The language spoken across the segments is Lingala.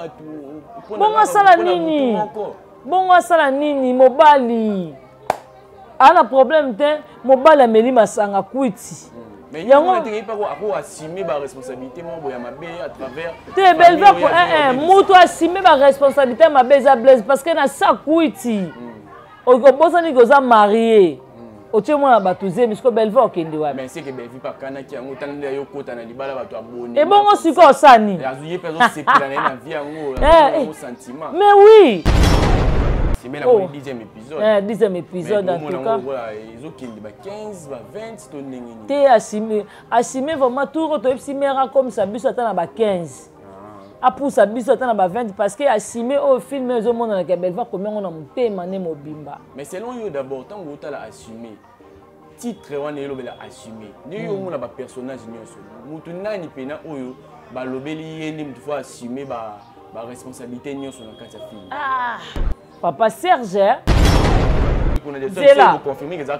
bato. Bongo asala nini? Bongo asala nini mobali? Aza na problème te, mobali ameli masanga kwiti. Mais yango te ako assumer ba responsabilité moko ya mabe à travers te Belva ko eh eh mutu assumer ba responsabilité mabe eza Blaise parce que na sa kwiti. Okobosani que oza marié. Otie mwana bato zemi siko Belva okende wapi? Mais c'est que Belvi pa kanaki yango tanga nde yo kota na libala bato abonné. Ebongo siko osani. Azu ye pe azo sepela na ye na vie yango, yango sentiment. Mais oui. Simela oh. 10e épisode. Eh, 10e épisode en tout cas. Ezokende ba 15, ba 20 to ndenge nini. Te assumer, assumer vraiment tour toyebisi mère akomisa biso ata na ba 15. Apusa biso ata na ba 20 parce que assumer oyo film ezomonana ke Belva akomi yango na motema ne mobimba. Mais selon yo d'abord ntango otala assumer titre wana elobela assumer nde yo omona ba personnage nyonso motu nani pena oyo balobeli ye nde motu fo assumer ba ba responsabilité nyonso na kati ya film? Ah, papa Serge zela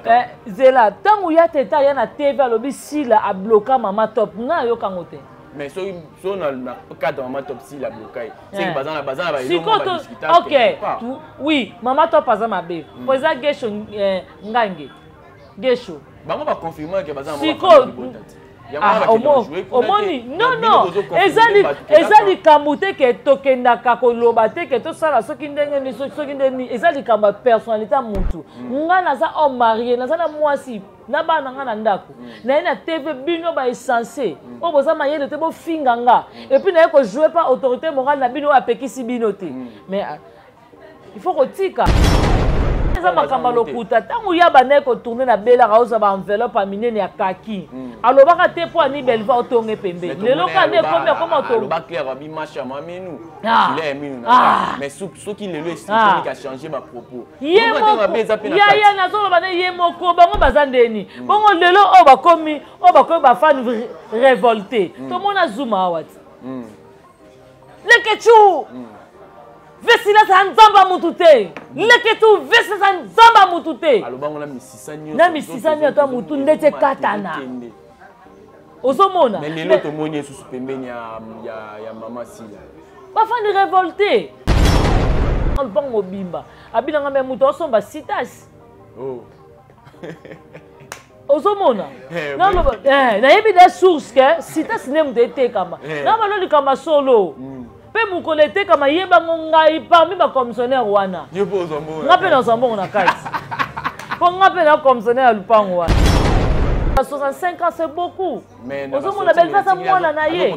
eh, zela ntango ya teta aya na TV alobi Sila abloka mama top, nga ayokango te. Mais soki so na cadre mama top Sila abloka ye, c'est que baza na ba sikoyo to ok oui, mama top aza mabe po eza gesho ngange gesho bango ba confirmer que baza na sikoyo. Ah, omoni, non non, eza likambo te ke tokendaka koloba te ke tosala soki ndenge nini, soki ndenge nini, eza likambo ya personnalité ya mutu. Nga naza homme marié, naza na mwasi na bana nga na ndako, naye na TV, bino ba essence oyo boza mayele te, bofinga nga, et puis naye kojouer pa autorité morale na bino oyo apekisi bino te. Mais il faut kotika eza makambo ya lokuta. Ntango ya bandaki kotourne na belaka, ozwa baenveloppe ya minene ya kaki, alobaka te mpo ani Belva otonge pembeni. Lelo kaka nde ekomi akoma. Aloba clair, abi masha ma minu kila ya minu na, mais soki lelo ekomi ka changer ba propos. Ye moko yaya nazoloba nde ye moko, bango baza ndeni bongo lelo oyo bakomi, oyo bakomi bafani révolté. Tomona Zuma awa ti Lekechu vesila aza nzambe ya mutu te. Lekechu vesila aza nzambe ya mutu te. Alobango na misisa nyonso. Na misisa nyonso ya mutu ndeti ekatana, ozomona. Mais lelo tomoni esusu pembeni ya mama Sila. Bafandi révolté lupango mobimba abinanga me moto asomba sitas. Oh. Ozomona, naloba nayebi da source ke sitas nde moto etekama na balo likambo solo mpe mokolo etekama yebango ngai parmi bacommissionnaire wana, nga mpe nazwa mbongo na kati mpo nga mpe na commissionnaire ya lupango wana. 65 ans, c'est beaucoup. Ozomona Belva aza mwana na ye.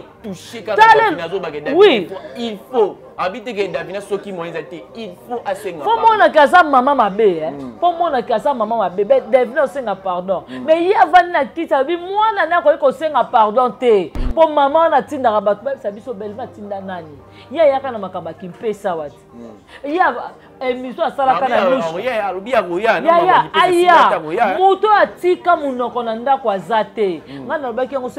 Oui, il faut abi te ke Davina soki moyen eza te, il faut asenga. Fo monaki aza mama mabe, fo monaki aza mama mabe. Davina osenga pardon, mais ye avandi na kiti, alobi mwana ne akoki kosenga pardon te mpo mama wana atindaka bato bayebisa biso Belva atinda nani. Ye ayaka na makambo ya kimpesa wati, ye émission asalaka na lushyaya aya moto atika monoko na ndako aza te. Ngai nalobaki yango,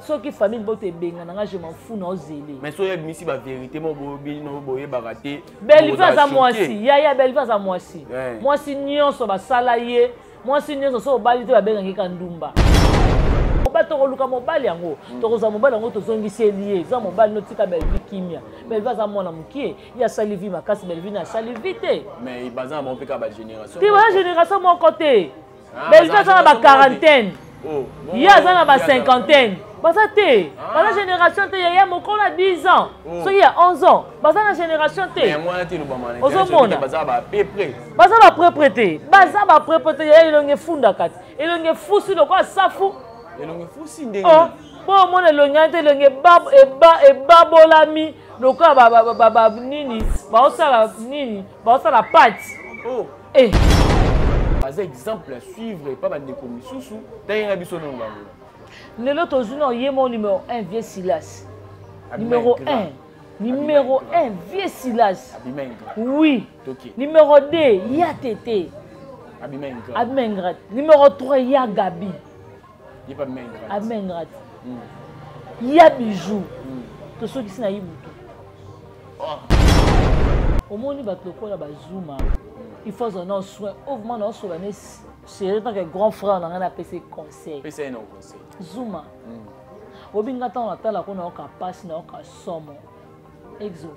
soki famille boto ebenga na ngai, je m'en fous, na ozele. Mais soki ebimisi bavérité mo bino boyebaka te. Belvi aza mwasi yaya, Belvi aza mwasi, mwasi nyonso basala ye, mwasi nyonso so obali te babengaki ka ndumba. Tokoluka mobali yango, tokozwa mobali yango, tozongiseli ye, eza mobali notika Belvi kimia. Belvi aza mwana mokie, ye asali vie makasi, Belvi na asali vie te. Mais baza na bango mpe kaka bagénération. Te, baza génération moko te. Belvi aza na baquarantaine, ye aza na bacinquantaine, baza te, baza génération te. Yaya mokolo ya 10 ans soki ya 11 ans, baza na génération te. Ozomona baza baprepre te, baza baprepre te. Yaya elongi efundaka te, elongi efusi lokola safu. Elongi efusi ndenge mpo omona elongi wana te, elongi ebabolami lokola nini, baosala nini, baosala pâte. Aza exemple à suivre epa bandeko misusu ntangenga biso nano bango. Lelo tozwi na ye mo numéro 1, vieux Silas numéro 1, numéro 1 vieux Silas, oui, numéro 2 ya tete Abima ingrate, numéro 3 ya Gabi abima ingrate, ya Bijou tosokisi na ye butu. Omoni bato lokola bazuma, il faut azwa na soin oyo vraiment naosola ne chéri tant que grand frère na ngai, napesa conseil. Zuma obi nga ntango natalako nayoka mpasi, nayoka somo. Exo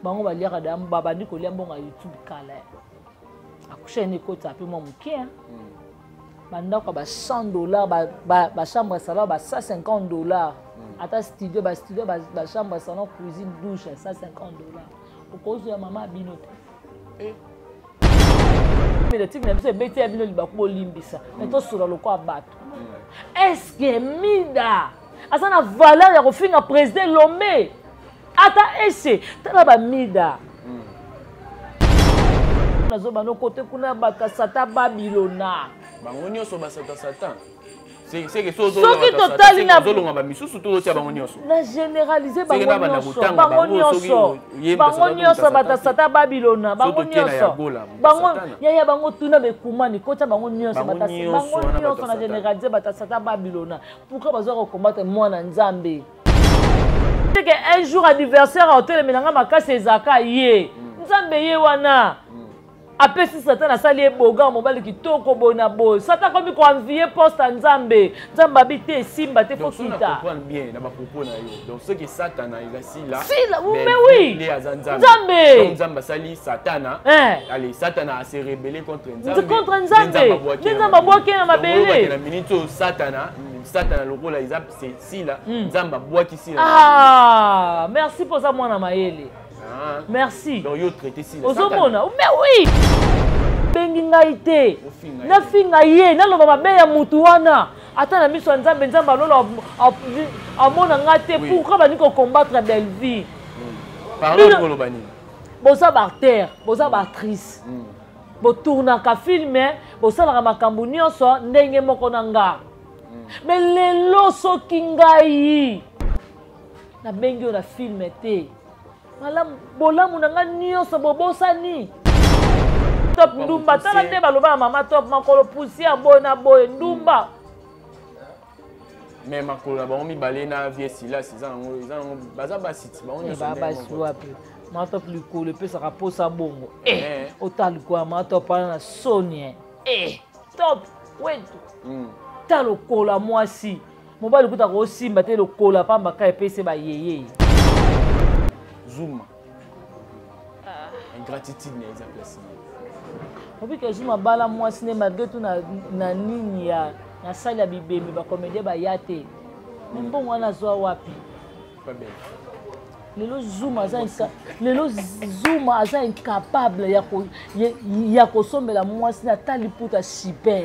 bango baliaka da babandi kolia mbongo ya YouTube kala. Chaîne ekota mpe mwa moke, bandako ya ba 100 $, bachambre ya salon ba 150 $, ata studio, bastudio, bachambre ya salon, cuisine, douche ya 150 $, okozwa ya mama bino te. Médiatique na biso ebeti ya bino libaku, bolimbisa me tosola lokwa bato. Est-ce Mida aza na valeur ya kofinga président Lombe? Ata ese tala bamida nazobanda kote kuna, bato ya Satan, Babilona. Bango nyonso basata Satan. Soki totali ozolonga bamisusu to ozotia bango nyonso? Na généralise bango nyonso, bango nyonso, bango nyonso bato ya Satan, Babilona, bango nyonso, bango yaya, bango tuna bekumani kotia bango nyonso, bango nyonso na généralise bato ya Satan, Babilona. Pourquoi bazwaka kocombattre mwana Nzambe? Que un jour anniversaire aotelemela makasi ezalaka ye Nzambe ye wana apesi Satan, asali ye boga mobali kitoko boye na boye. Satan akomi koenvier poste ya Nzambe. Nzambe abi te, esimba te, fo kita. Bien na bapropos na yo, donc soki Satana eza Sila? Sila, mais oui. Nde aza Nzambe. Nzambe. Nzambe asali Satana, allez, Satana ase rebellé contre Nzambe. Contre Nzambe, nde Nzambe abwaki na mabele. Na minute oyo Satana lokola eza Sila, Nzambe abwaki Sila. Ah, merci mpoza mwana mayele. Ah. Merci. Donc yo traité Sila? Ozomona, mais oui, bengi ngai te nafinga ye, naloba mabe ya mutu wana ata na miso ya Nzambe. Nzambe alolo amona ngai te. Pourquoi bandi kocombattre Bellevie? Koloba nini? Boza baacteur, boza baactrice, botournaka film, bosalaka makambo nyonso ndenge moko na nga. Mais lelo soki ngai nabengi yo na film te, malamu bolamu na ngai nyonso bobosani. Top ndumba, tala nde baloba na mama Top, makolo poussière boye na boye, ndumba. Mais makolo na bango mibale na vie Silas eza nango baza basiti bango nyonso. Basi wapi? Mama Top likolo epesaka mposa bongo. Otala likolo ya mama Top wana na soni. Top wetu, ta lokola mwasi mobali kuta kosimba te, lokola pamba ka epesi bayeye. Zuma, ingratitude na eza place. Obike Zuma bala mwasi ne malgré tout na nini ya na sali ya bibembe, bacomédien baya te, me mbongo wana azwa wapi? Lelo Zuma aza incapable ya kosombela mwasi na ata liputa super.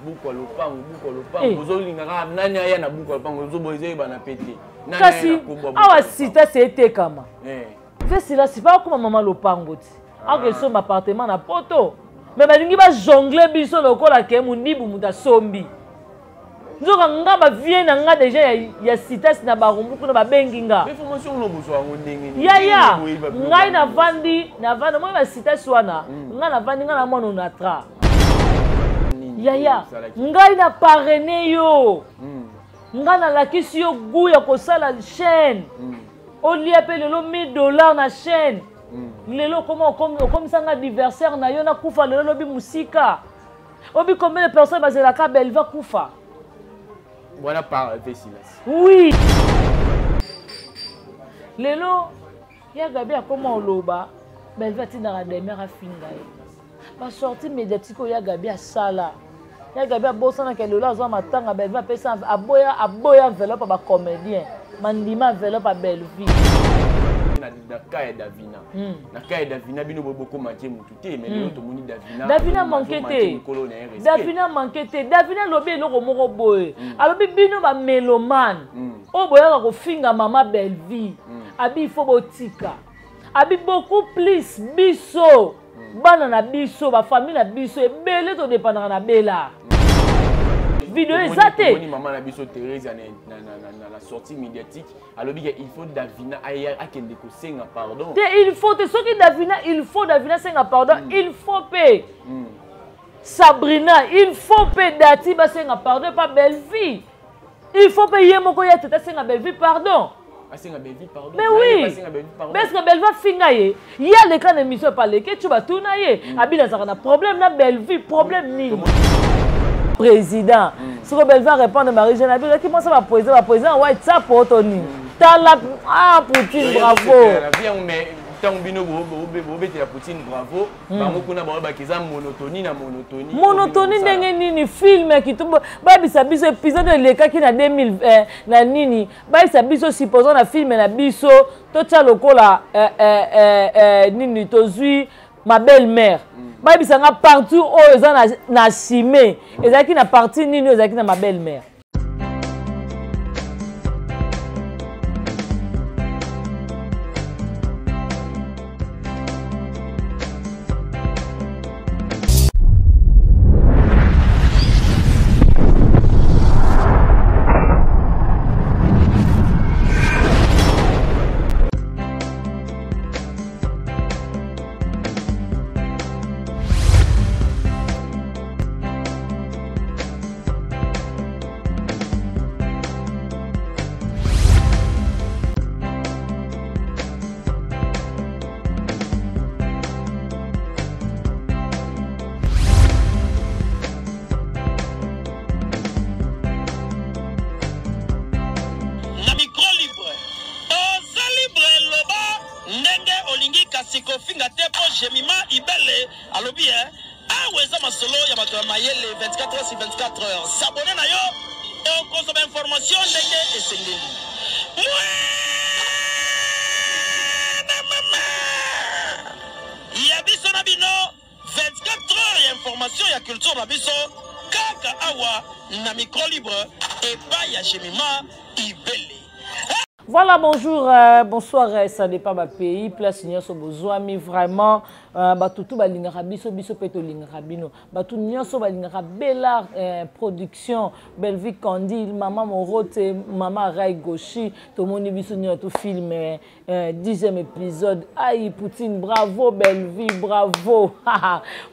Buku ya lopango, buku ya lopango, ozolinga kaka nani aya na buku ya lopango? Ozoboya, ezoyebana pe te. Kasi awa sita se etekama vesila sifa akoma mama lopango ti akesomba appartement na Poto. Me balingi bajongle biso lokola ke mondibu moto asombi, nzoka nga bavie na nga deja ya citas na Barumbu kuna babengi nga. Yaya, ngai navandi, navandi, omoni bacitas wana, ngai navandi, ngai na mwana Onatra. Yaya, ngai na parraine yo, ngai nalakisi yo gu ya kosala chaîne, olia mpe lelo 1000 $ na chaîne. Lelo okoma okomisa nga adversaire na yo. Nakufa lelo, lobi mosika obi combien de personnes bazelaka Belva kufa? Wana par Silas. Oui, lelo ya Gabi akoma oloba Belva atindaka Demer afinga ye. Basortie médiatique oyo ya Gabi asala, ya Gabi abosanaka lelo azwa matanga, Belvi apesa, aboya, aboya enveloppe ya bacomédien, mandima enveloppe ya Bellevie. Na cas ya Davina, na cas ya Davina, bino boye bokomanke motu te, mais lelo tomoni Davina. Davina manke te, Davina manke te. Davina alobi eloko moko boye, alobi bino bamélomane oyo boyaka kofinga mama Bellevie, abi il faut botika, abi beaucoup plus biso bana na biso, bafamille na biso ebele todépendaka na Bela. Video eza te. Mama na biso Thérèse na sortie médiatique alobi ke il faut Davina akende kosenga pardon. Te, il faut te. Soki Davina, il faut Davina asenga pardon, il faut mpe Sabrina, il faut mpe Dati basenga pardon pa Bellevie, il faut mpe ye moko ye tete asenga Bellevie pardon. Asenga Bellevie pardon? Mais oui, parce que Bellevie afinga ye, ye aleka na émission epaleke tu batuna ye, abi nazalaka na problème na Bellevie. Problème nini, président? Soko Bellevie arépondre Marie Jeanne, abi ozalaki mwasa baprésident, baprésident WhatsApp oto nini? Tala, ah Poutine, bravo. Mais ntango bino bobetela Poutine bravo, bango kuna bayobaki eza monotonie na monotonie. Monotonie ndenge nini? Film kitoko, bayebisa biso épisode elekaki na 2000 na nini, bayebisa biso supposons na film na biso totia lokola nini, tozwi ma belle-mère, bayebisa nga partout oyo eza na assume ezalaki na partie nini oyo ezalaki na ma belle-mère. Na micro libre, oza libre, loba ndenge olingi, kasi kofinga te, mpo Jemima Ibele alobi e awa eza masolo ya bato ya mayele. 24 heures sur 24 heures, s'abonner na yo, okozwa bainformation ndenge esengeli. Mwana mama ya biso na bino, 24 heures ya information ya culture na biso, kaka awa na micro libre epai ya Jemima Ibele. Voilà, bonjour, bonsoir, ça dépend ba pays, place nyonso bozwami vraiment, batutu balingaka biso, biso pe tolingaka bino. Batu nyonso balingaka Bella production, Bellevue Candile, Mama Morote, Mama Ray Goshi, tomoni biso nyonso to film 10e épisode. Aïe Poutine, bravo Bellevue, bravo.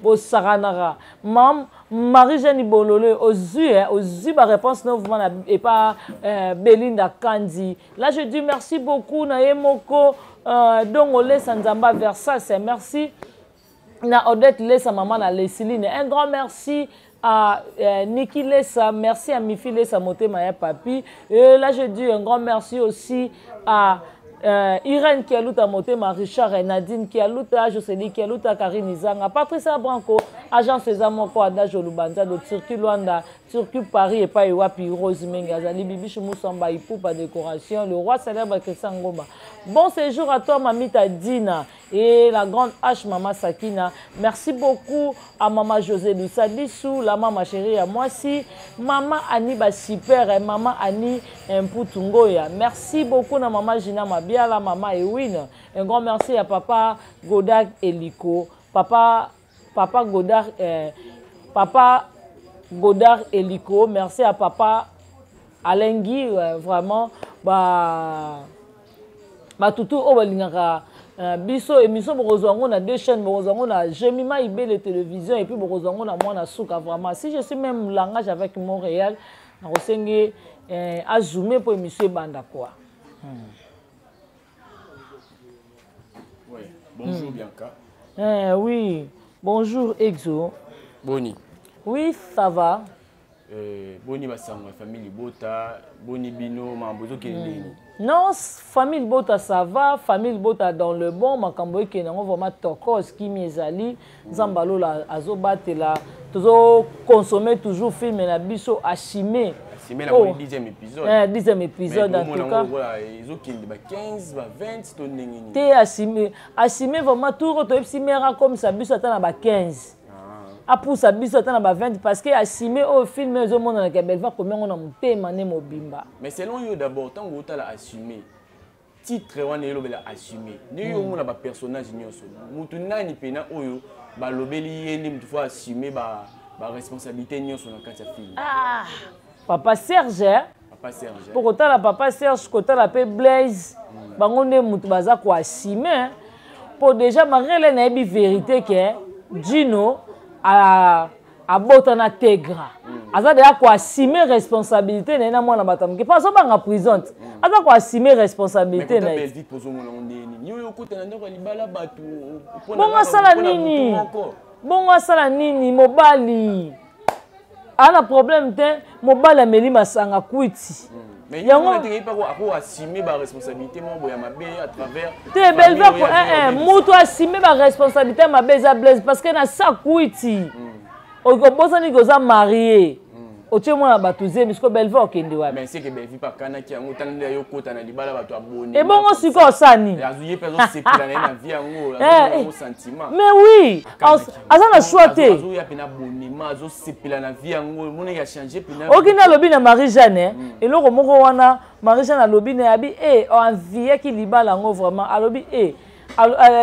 Bosaranara. Mam Marie-Jeanne Bolole, ozui ba réponse no vraiment et pas Belinda Kandi. Là je dis merci beaucoup na Yemoko Dongole Sanzamba Versace, merci na Odette Lesa, maman na Leseline. Un grand merci à Niki Lesa, merci à Mifi Lesa Motema ya papi. Et là je dis un grand merci aussi à Irène Kialuta Motema, Richard et Nadine Kialuta, Jocelyne Kialuta, Karine Izanga, Patricia Branco, agence Ezamoko, Adage Lubanza, de Turquie Luanda, Turquie Paris et pas Iwapi, Rose Menga, Zali Bibiche Moussamba, Ipupa Décoration, le roi célèbre Christian Ngoma. Bon séjour à toi, Mamita Dina et la grande H, Mama Sakina. Merci beaucoup à Mama José Lussadissou, la maman chérie à moi si, Mama Annie Basiper et Mama Annie Mputungoya. Merci beaucoup à Mama Gina Mabiala, Mama Ewin. Un grand merci à Papa Godard Eliko, Papa Godard, Papa Godard Eliko. Merci à Papa Alengui, vraiment, bah, batutu oyo balingaka biso émission, bokozwa yango na deux chaînes, bokozwa yango na Jemima Ibele télévision et puis bokozwa yango na Mwana Suka. Vraiment, si je suis même langage avec Montréal, nakosenge azoome mpo émission ebanda quoi. Ouais. Bonjour Bianca. Eh, oui, bonjour Exo. Boni. Oui, ça va. Boni basango ya famille Libota, boni bino mambo ezokende nini? Non, famille Libota ça va, famille Libota dans le bon, makambo ekende yango vraiment tokos, kimi ezali, Nzambe alola azobatela, tozo consommer toujours film na biso Assumé. Assumé na moni 10e épisode. Eh, 10e épisode Mais en tout cas. Voilà, ezokende ba 15, ba 20 to ndenge nini? Te Assumé, Assumé vraiment tout toyebisi mera comme ça biso ata na ba 15. Apusa biso ata na ba 20 parce que Assumé au film ezomonana ke Belva komi yango na motema ne mobimba. Mais selon yo d'abord, ntango otala Assumé, titre wana elobela Assumé, nde yo omona ba personnage nyonso, mutu nani pena oyo balobeli ye nde mutu faut assumer ba responsabilité nyonso na kati ya film? Ah, Papa Serge, hein? Papa Serge. Po kotala Papa Serge, kotala pe Blaise, bango nde mutu baza ko assumer, hein? Po déjà Marie-Hélène ayebi vérité ke Gino abota na Tegra. Aza deja ko assumer responsabilité na ye na mwana bato ya moke. Po azobanga prison te. Aza ko assumer responsabilité Mais na ye. Bellevue pozomona ngo ndenge nini? Yo yo okota na ndako ya libala bato, mpona Bongo kaka asala mpona nini? motu moko. Bongo asala nini? Mobali aza na problème te, mobali ameli masanga kwiti. Mais yango ndenge mpe ako assumer ba responsabilité moko ya mabe à travers te Belva eh, eh, mutu assumer ba responsabilité mabe eza Blaise parce que na sakuiti obosani ke oza marie, otie mwana bato zemi, sikoyo Belva okende wapi? Mais c'est que Belvi mpe akanaki yango, tala nde ayokota na libala, bato aboni. Ebongo sikoyo osani? Ye mpe azosepela na ye na vie yango, azongo sentiment. Mais oui, aza na choix te. Azoya mpe na bonema, azosepela na vie yango, omonaki achange mpena. Okende alobi na Marie Jeanne eloko moko wana. Marie Jeanne alobi na ye, abi e enviaki libala yango vraiment. Alobi e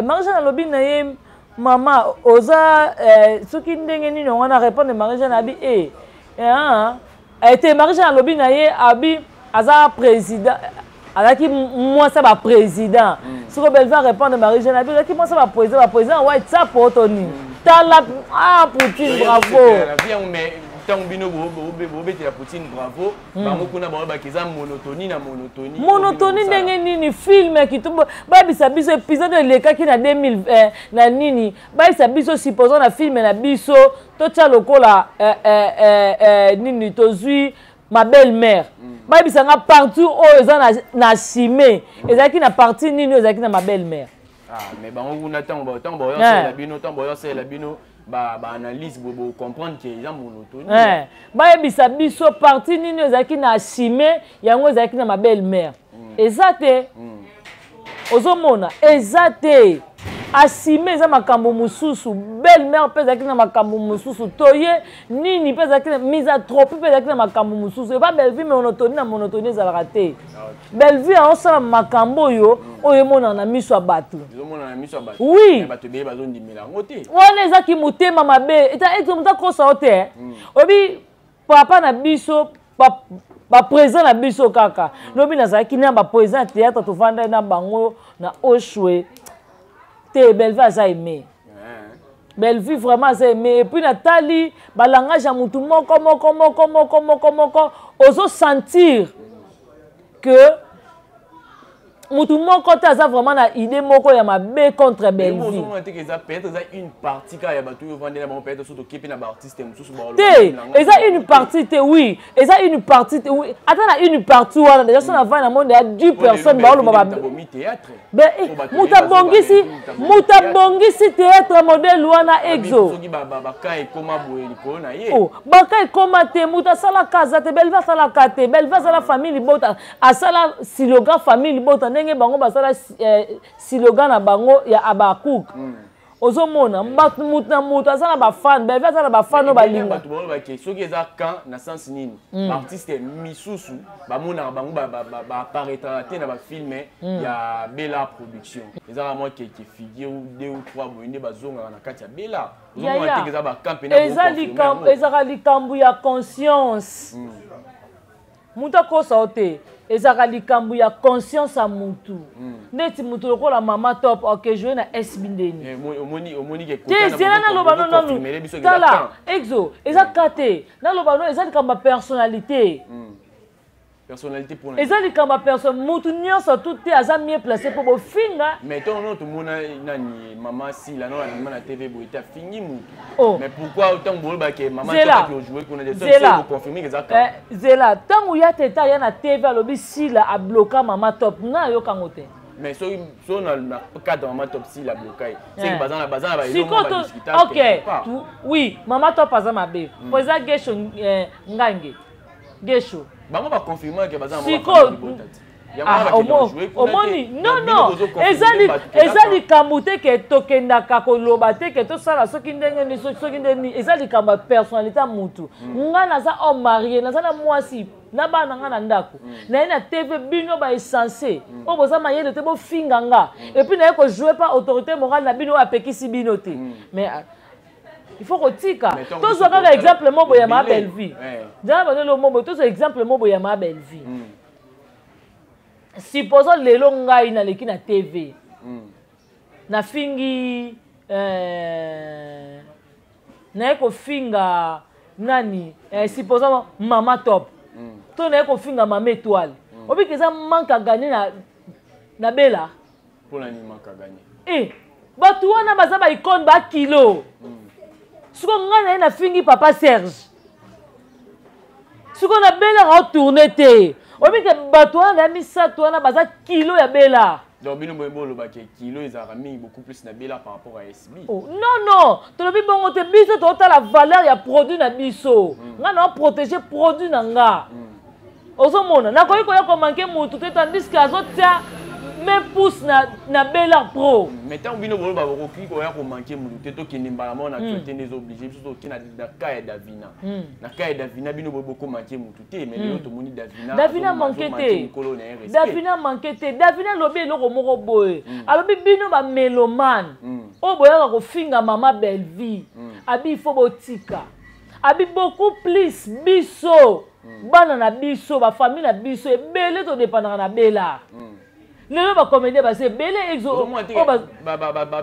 Marie Jeanne alobi na ye: "Mama, oza soki ndenge nini wana?" Répondre Marie Jeanne abi e te. Marie Jeanne alobi na ye, abi aza président, azalaki mwasi ya baprésident. Siko Belva répondre Marie Jeanne, abi ozalaki mwasi ya baprésident, baprésident wa etsapo to nini? Tala, ah, Poutine, bravo. Ntango bino bobetela Poutine bravo, bango kuna bayobaki eza monotonie na monotonie. Monotonie ndenge nini? Film kitoko, bayebisa biso épisode elekaki na 2000 na nini. Bayebisa biso, supposons na film na biso totia lokola nini, tozwi Ma belle mère, bayebisa nga partie oyo eza na assume ezalaki na partie nini oyo ezalaki na Ma belle mère? Ah, mais bango kuna, ntango baoyosalela bino, ntango baoyosalela bino baanalyse, bocomprendre ke eza monotonie. Bayebisa biso partie nini ezalaki na assume yango ezalaki na Ma belle mère. Eza te, ozomona eza te. Asime eza makambo mosusu, belle mère mpe ezalaki na makambo mosusu, toye nini mpe ezalaki na misanthropie mpe ezalaki na makambo mosusu. Eba Bellevue, monotonie na monotonie ezalaka te. Bellevue aosala makambo oyo emonana na miso ya bato. Oui, wana ezaki motema mabe ete moto akosa yo te. Oyebi papa na biso, baprésident na biso kaka lobi nazalaki na baprésident ya théâtre, tovandai na bango na Oshwe te. Bellevue aza aimé, Bellevue vraiment aza aimé. Et puis natali balangage ya mutu moko moko moko moko moko moko, ozosentir que mutu moko te aza vraiment na idée moko ya mabe contre Bellevue. Peut-être eza une partie kaka ya bato oyo ovandela bango, peut-être so tokepi na baartiste mosusu. Te, eza une partie te. Oui, eza une partie te. Oui, ata na une partie wana déjà, so na vandi na monde ya 10 personnes baoloba, moto abongisi théâtre modèle wana exo baka ekoma te. Moto asalaka aza te. Bellevue asalaka te. Bellevue azala famille libota, asala slogan famille libota ndenge bango basala slogan na bango ya Abakuk. Ozomona mutu na mutu aza na bafan. Bellevue aza na bafan oyo balinga. Bato balobake soki eza camp na sens nini, baartiste misusu bamonaka bango baapparaîtraka te na bafilm ya Bela Production. Ezaka mwa quelques figure ou deux ou trois boye nde bazongaka na kati ya Bela. Ozomona teke eza bacamp. Ezaka likambo ya conscience. Moto akosa yo te, ezalaka likambo ya conscience ya mutu. Neti mutu lokola Mama Top oke joue na SB ndeni te. Zela naloba no nanu. Tala exo, eza ka te naloba no, eza likambo ya personnalité. Personnalité mpona Eza likambo ya personne. Mutu nyonso tu te aza mieux placé mpo bofinga. Mais ntongo no tomona nani, Mama Sila no abima na TV boye te, afingi mutu. Oh. Mais pourquoi ntango bolobake mama Zela. Ojouer kuna? Zela. Boconfirme eza ka Zela, ntango ya teta aya na TV alobi Sila abloka Mama Top, nga ayokango te. Mais soki so na cadre Mama Top, Sila bloka ye, seki baza na Sikoyo ok, oui, Mama Top aza mabe po eza Gesho, ngange Gesho. Bango baconfirme ke baza na Sikoyo omoni, non non, eza likambo te ke tokendaka koloba te ke tosala soki ndenge nini, soki ndenge nini. Eza likambo ya personnalité ya mutu. Nga naza homme marié, naza na mwasi na bana nga na ndako. Naye na TV, bino baessence oyo boza mayele te, bofinga nga. Et puis naye kojouer pa autorité morale na bino oyo apekisi bino te. Mais il faut kotika. Tozwa kaka exemple moko ya Ma Bellevue. Nzala bandelo mobo, tozwa exemple moko ya Ma Bellevue. Supposons lelo ngai naleki na TV, nafingi, naye kofinga nani, supposons Mama Top, to naye kofinga Mama Étoile, obiki eza manque à gagner na Bela. Mpona nini manque à gagner? Eh, bato wana baza baicone, bakilo. Siko ngai naye nafingi papa Serge, sikoyo nabelaka otourne te. Oyebi ke bato wana ya misato wana baza kilo ya Bela. Donc bino boye bolobaka kilo ezalaka mingi beaucoup plus na Bela par rapport à SB. Oh, non non, tolobi bongo te. Biso totala valeur ya produit na biso. Nga na protéger produit na nga. Ozomona nakoki koya komanke motu te, tandis que azotia me pouce na Bela Pro. Mais ntango bino boloba bokoki koya komanke motu te, tokende mbala moko na actualité nde eza obligé. Biso toke na cas ya Davina. Na cas ya Davina, bino boye bokomanke motu te, mais lelo tomoni Davina. Davina manke te, Davina manke te. Davina alobi eloko moko boye, alobi bino bamélomane oyo boyaka kofinga mama Bellevie, abi il faut botika, abi beaucoup plus biso bana na biso, bafamille na biso ebele todépendaka na Bela. Lelo bacomédien baza ebele.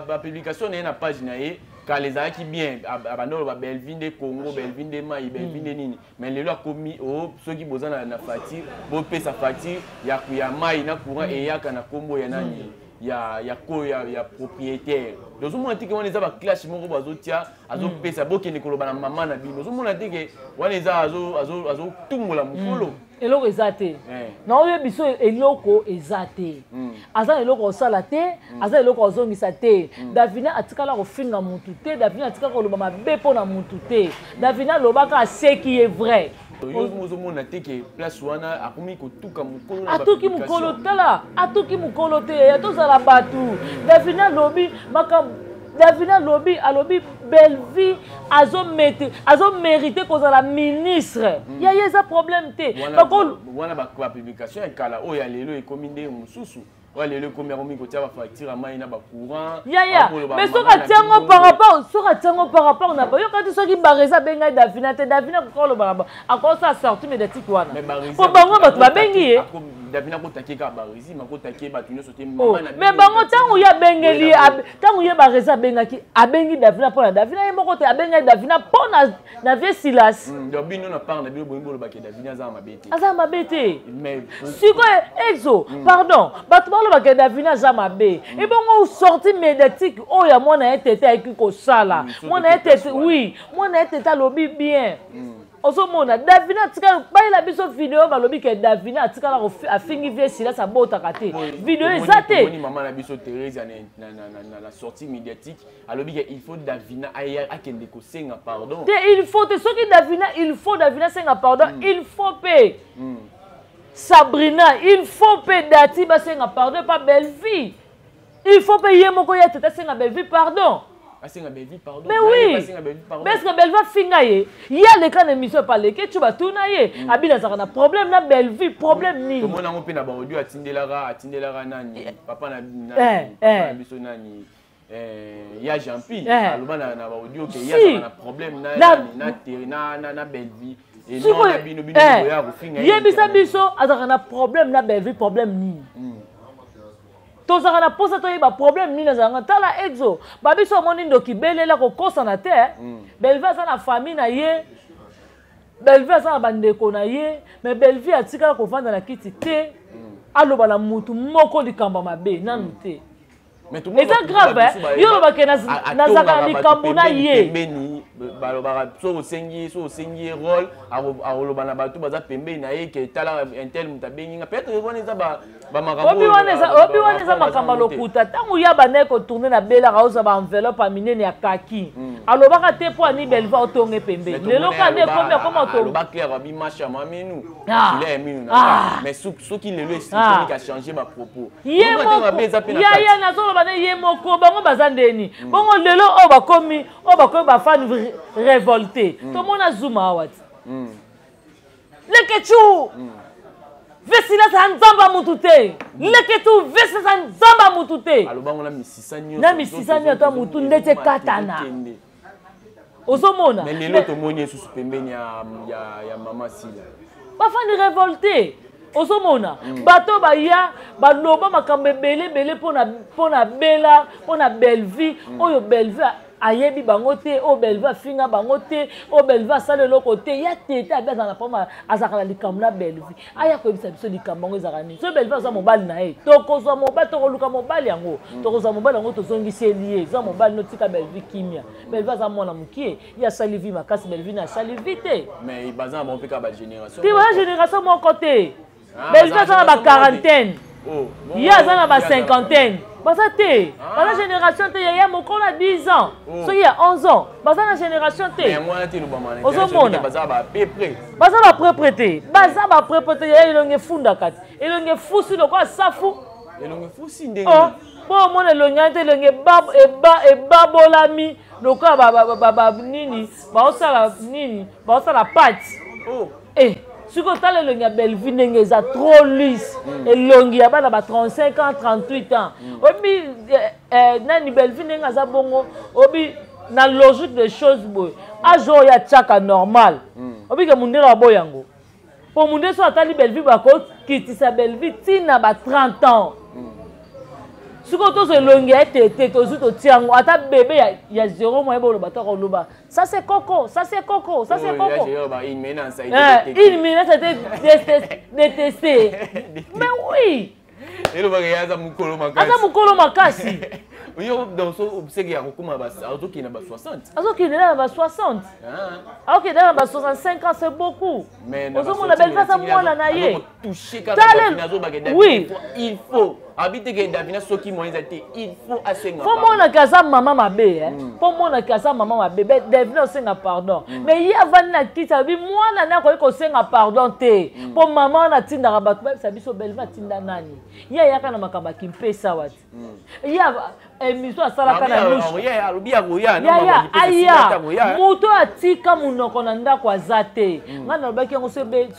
Bapublication na ye na page na ye kala ezalaki bien, abanda oloba Bellevie nde Congo, Bellevie nde mai, Bellevie nde nini, mais lelo akomi o soki boza na facture, bopesa facture ya mai na courant eyaka na nkombo ya nani, ya propriétaire. Ozomona teke wana eza baclash moko bazotia, azopesa bokende koloba na mama na bino. Ozomona teke wana eza azotumbola mokolo. Eloko eza te, naoyebi biso eloko eza te. Aza na eloko kosala te, aza na eloko kozongisa te. Davina atikala kofinga mutu te, Davina atikala koloba mabe mpo na mutu te. Davina alobaka aseki ye vrai. Yo ozomona te ke place wana akomi kotuka mokolo? Atuki mokolo, tala, atuki mokolo te ya tozala bato. Davina alobi makambo, Davina alobi Bellevie azomérite kozala ministre. Ya ye eza problème te. Wana bapublication ya kala. Oyo ya lelo ekomi ndenge mosusu. Oyo lelo ekomi, akomi kotia bafacture ya mai na bacourant. Yaya, mais soki atiango par rapport, soki atiango par rapport na bayoka te, soki Bareza abengai Davina te, Davina akoka oloba na akosala sortie médiatique wana po bango bato babengi ye. Davina akotaki kaka Barezi, makotaki bato nyonso te. Mais bango, ntango ye abengeli ye, ntango ye Barezi abengaki, abengi Davina mpo na Davina ye moko te, abengaki Davina mpo na vie Silas. Donc bino na part na bino boyimbi olobaki Davina aza mabe te? Aza mabe te. Sikoyo exo, pardon, bato balobaka Davina aza mabe, ebongo sortie médiatique oyo ya mwana ye tete ayeki kosala, mwana ye tete, oui, mwana ye tete alobi bien. Ozomona Davina atikala bayela biso video, balobi ke Davina atikala afingi vie Silas abotaka te, video eza te. Mama na biso Therese na sortie médiatique alobi ke il faut Davina akende kosenga pardon. Te, il faut te. Soki Davina, il faut Davina asenga pardon, il faut mpe Sabrina, il faut mpe Dati basenga pardon pa Bellevie, il faut mpe ye moko ye tete asenga Bellevie pardon. Asenga Bellevie pardon? Mais oui, parce que Bellevie afinga ye, ye aleka na émission epaleke tu batuna ye, abini azalaka na problème na Bellevie, problème nini? Tomona yango mpe na baaudio atindelaka nani, papa na biso nani, ya Jean-Pi, aloba na baaudio ke ye azalaka na problème na Bellevie. Yebisa biso, azalaka na problème na Bellevie, problème nini? Tozalaka na mposa toyeba problème nini azalaka. Tala exo, babiso omoni ndoki belela kokosana te. Bellevie aza na famille na ye, Bellevie aza na bandeko na ye, mais Bellevie atikala kovanda na kiti te aloba na mutu moko likambo mabe nanu te. Eza grave yo olobake nazalaka na likambo na ye. Pembeni balobaka soki osengi ye rôle, akoloba na bato baza pembeni na ye ke tala, un tel moto abengi nga. Peut-être wana eza obi wana eza makambo ya lokuta. Ntango ya bandaki kotourne na belaka, ozwa baenveloppe ya minene ya kaki, alobaka te mpo ani Belva otonge pembeni. Lelo ka nde ekomi akoma. Aloba clair, abi masha ma minu ya minu, mais soki lelo ekomi ka changer bapropos. Ye moko yaya, nazoloba nde ye moko, bango baza ndeni bongo. Lelo oyo bakomi bafans révolté, tomona Zuma awa ti Lekecu vesila aza nzambe ya mutu te, Lekecu vesila aza nzambe ya mutu te. Alobango na misisa nyonso. Na misisa nyonso ya mutu ndeti ekatana, ozomona. Mais lelo tomoni esusu pembeni ya mama Sila. Bafans révolté, ozomona bato baya baloba makambo ebele ebele mpona Bela, mpona Bellevie, oyo Bellevie ayebi bango te, oyo Bellevie afinga bango te, oyo Bellevie asala eloko te. Ya tete abi azala na problème, azalaka na likambo na Bellevie, aya koyebisa biso likambo yango ezalaka nini. Soki Bellevie aza mobali na ye, tokozwa mobali, tokoluka mobali yango, tokozwa mobali yango, tozongiseli ye. Eza mobali, notika Bellevie kimia. Bellevie aza mwana mokie, ye asali vie makasi, Bellevie na asali vie te. Mais baza na bango mpe kaka bagénération. Te, baza génération moko te. Ah, Bellevue aza na ba quarantaine. Oh, ye aza na ba cinquantaine. Baza te. Ah. Baza génération te yaya mokolo na 10 ans. Oh. Soki ya 11 ans, baza na génération te. Ozomona. Baza ba peu près. Baza ba peu près te. Baza ba peu près te yaya elongi efundaka te. Elongi efusi lokola safu. Elongi efusi ndenge. Oh, po omona elongi wana te elongi ebabolami lokola nini baosala nini baosala pate. Oh. Eh, soki otala elongi ya Bellevue ndenge eza trop lisse, elongi ya bana ba 35 ans, 38 ans. Obi eh, eh, nani Bellevue ndenge aza bongo, obi na logique des choses boye. Âge oyo atiaka normal. Obi ke mundele aboya yango. Po mundele so atali Bellevue bakokitisa Bellevue tina ba 30 ans. Sikoyo tozwa elongi ya etete tozwi totia yango ata bebe ya, ya zero moye boloba to akoloba ça c'est coco, ça c'est coco, ça c'est oh, coco. Là, une menace a été détectée. Une menace a été détestée. Mais oui. elobaka ye aza mokolo makasi aza mokolo makasi yo donc so obsèque ya kokoma azokende na ba 60 azokende na ba 60 akokende na ba 65 ans, c'est beaucoup. Ozomona Bellevue aza mwana na ye. Touché kaka. Oui, il faut abi te ke Davina soki moyen eza te, il faut asenga. Fo monaka aza mama mabe, fo monaka aza mama mabe. Davina osenga pardon, mais ye avandi na kiti, alobi mwana ne akoki kosenga pardon te, mpo mama wana atindaka bato bayebisa biso Bellevue atinda nani. Ye ayaka na makambo ya kimpesa wati, ye émission asalaka na Yaya aya moto atika monoko na ndako aza te. Ngai nalobaki yango,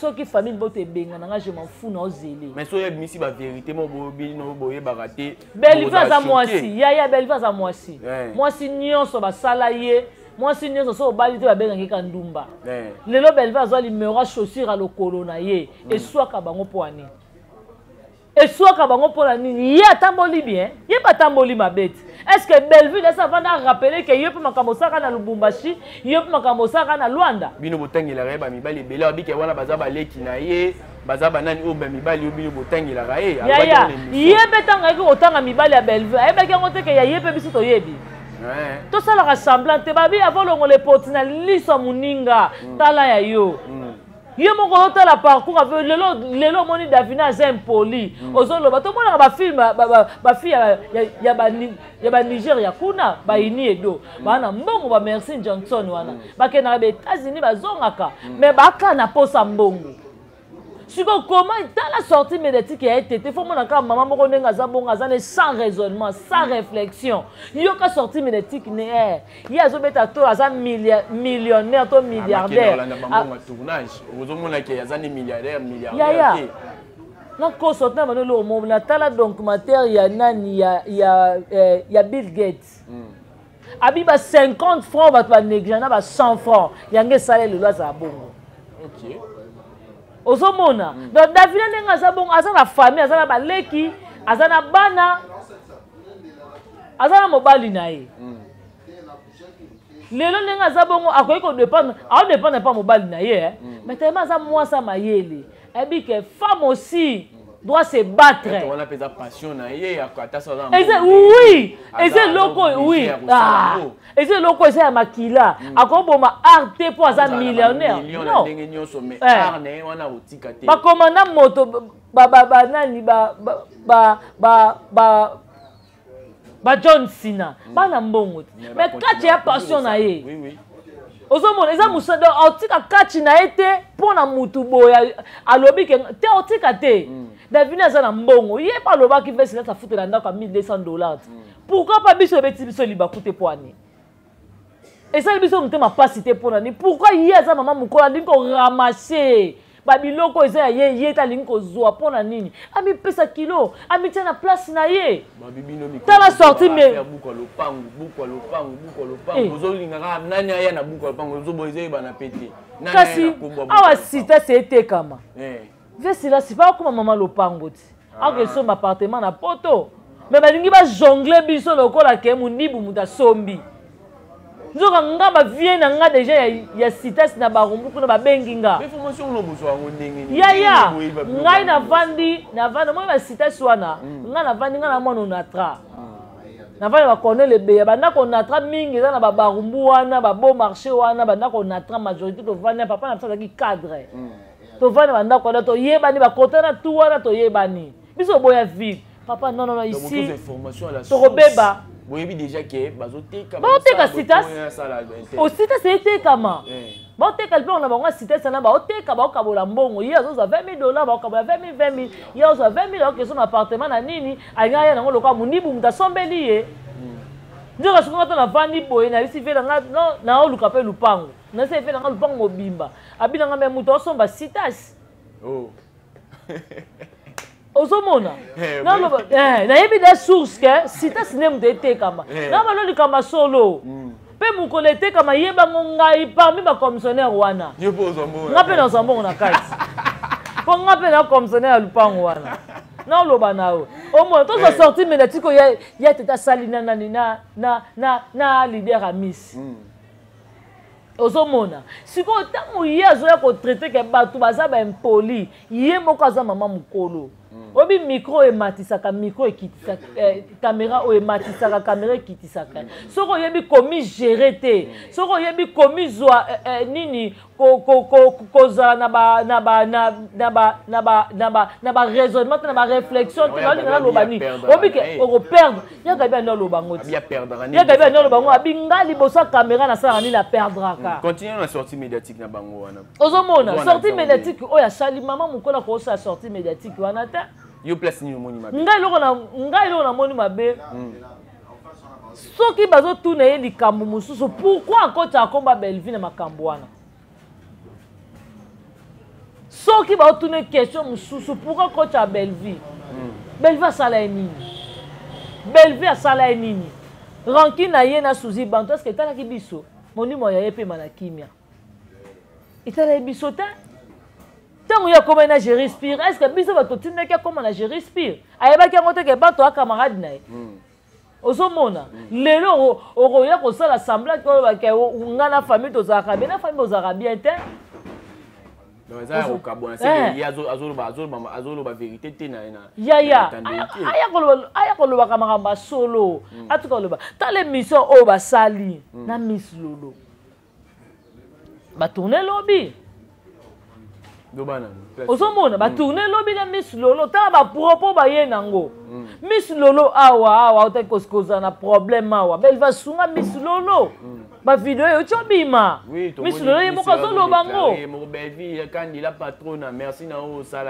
soki famille boto ebenga na ngai, je m'en fous, na ozele. Mais soki ebimisi bavérité mo bino boyebaka te. Bellevue aza mwasi, yaya. Bellevue aza mwasi. Mwasi nyonso basala ye, mwasi nyonso so obali te babengaki ka ndumba. Lelo Bellevue azwa numéro ya chaussure ya lokolo na ye, eswaka bango mpo ani, eswaka bango mpona nini? Ye atamboli bien, ye mpe atamboli mabe te. Est ce que Bellevue esi avanda arappeler ke ye mpe makambo osalaka na Lubumbashi, ye mpe makambo osalaka na Lwanda? Bino botangelaka ye bamibali ebele, abike wana baza baleki na ye, baza banani oyo bamibali oyo bino botangelaka ye. Yaya, ye mpe ntango ayaki kotanga mibali ya Bellevue, ayebaki yango te ke ya ye mpe biso toyebi. Tosalaka semblant te. Babi avolongola epoti na liso ya moninga, tala ya yo. Ye moko ozotala parcours ave lelo. Lelo omoni Davina aza impoli, ozoloba tomonaka bafilm, bafille ya baniger ya kuna baini edo baa na mbongo, bamercy Johnson wana bakendaka ba États-Unis, bazongaka, mais baka na posa mbongo. Sikoyo koma tala sortie médiatique ya etete, fo mona kaka mama moko ndenge aza bongo, aza ne sans raisonnement, sans réflexion. Yoka sortie médiatique ne ye azobeta to aza millionnaire to milliardaire. Yaya, nakoso tina bano eloko moko. Natala documentaire ya nani ya Bill Gates. Abi ba 50 francs bato banéglige na ba 100 francs yango esala lelo azala bongo. Ozomona, donc Davina ndenge aza bongo, aza na famille, aza na baleki, aza na bana, aza na mobali na ye. Lelo ndenge aza bongo, akoki kodépendre, aodépendre mpa mobali na ye, mais tellement aza mwasi ya mayele, ayebi ke femme aussi doit se battre. Eza, oui, eza eloko, oui, eza eloko eza ya makila. Akoboma art te mpo aza millionnaire, non. Bakomanda moto banani ba John Cena bana mbongo te, mais kati ya passion na ye ozomona eza mosala. Donc aotika kati na ye te mpo na mutu boye alobi ke te aotika te. Davina aza na mbongo, ye mpe alobaki vesi nati afutela ndako ya 1200 $ te. Pourquoi pas biso ebeti biso libaku te? Mpo ani esali biso motema mpasi te? Mpo na nini? Pourquoi ye aza mama mokolo alingi koramasser babiloko eza ya ye, ye te alingi kozwa? Mpo na nini amipesa kilo, amitia na place na ye? Tala sorti me buku ya lopangu, buku ya lopangu, buku ya lopangu, ozolinga kaka nani aya na buku ya lopangu, ozoboya ezoyebana pe te. Kasi awa sita se etekama vesila sifa akoma mama lopango ti akesomba appartement na Poto, me balingi bajongle biso lokola ke mondibu moto asombi. Nzoka nga bavie na nga deja ya citas na Barumbu kuna babengi nga. Yaya, ngai navandi, navandi, omoni bacitas wana, nga navandi, nga na mwana Onatra, navandi bacornel ebeya bandako Onatra mingi eza na babarumbu wana, babo marché wana, bandako Onatra majorité tovandi. Papa na biso azalaki cadre. Tovandi na bandako wana, toyebani, bakota na tu wana, toyebani. Biso boya ville. Papa, non, non, non, ici, tokobeba. Boyebi déjà ke bazoteka. Baoteka citas. Ositas etekama. Baoteka lipango na bango ya citas wana, baoteka, baokabola mbongo. Ye azozwa 20 000 $, baokabola 20 000, 20 000. Ye azozwa 20 000, aokende na appartement na nini, alingi aya nango lokola mondibu, moto asombeli ye. Nzoka soki nga to navandi boye, nayebisi ve nanga non, naoluka mpe lupango. Nayebisi ve nanga lupango mobimba. Abi nanga me moto asomba citas. Oh. Ozomona, naloba nayebi da source ke citas nde moto etekama. Nabalo likambo solo mpe mokolo etekama, yebango ngai parmi bacommissionnaire wana, nga mpe nazwa mbongo na kati, mpo nga mpe na commissionnaire ya lupango wana. Naoloba na yo, omona tozwa sortie médiatique oyo ya tete asali na nani na leader Amisi. Ozomona sikoyo, ntango ye azoya kotraiter ke bato baza baimpoli, ye moko aza mama mokolo. Oyebi, micro ematisaka, micro ekitisaka, caméra oyo ematisaka, caméra ekitisaka. Soki oyebi komi gérer te, soki oyebi komizwa nini, kozala na ba raisonnement te, na baréflexion te, naolinga naloba nini, oyebi ke okoperdre. Yaka bi andi aloba ngo ti, yaka bi andi aloba ngo, abi nga liboso ya caméra nasalaka nini, aperdraka. Continue na sortie médiatique na bango wana. Ozomona sortie médiatique oyo asali, mama mokolo akosala sortie médiatique wana te. Yo, place nini omoni mabe? Ngai eloko namoni mabe, soki bazotuna ye likambo mosusu, pourquoi akotaka komba Bellevue na makambo wana? Soki baotuna question mosusu, pourquoi kotya Bellevue? Bellevue asala ye nini? Bellevue asala ye nini? Rancune na ye na Suzi Banto, est-ce etalaki biso? Molimo ya ye pema na kimia, etalaki biso te. Ntango ye akomai na Géri Spire, est ce que biso bato totindaki akóma na Géri Spire? Ayebaki yango te ke bato acamarade na ye. Ozomona, lelo okoya kosala semblant ke oyebake nga na famille tozalaka bien, na famille bozalaka bien te. Eza ya kokabwana, seke ye azoloba vérité te na Yaya, aya kolobaka makambo ya solo. Atuka koloba, tala émission oyo basali na Miss Lolo, batourne lobi. Ozomona, batourne lobi na Miss Lolo, tala bapropos baye nango. Miss Lolo awa awa otaki kozala na problème awa, Belva sunga Miss Lolo, bavideo euti obima, Miss Lolo ye moko azoloba ngo.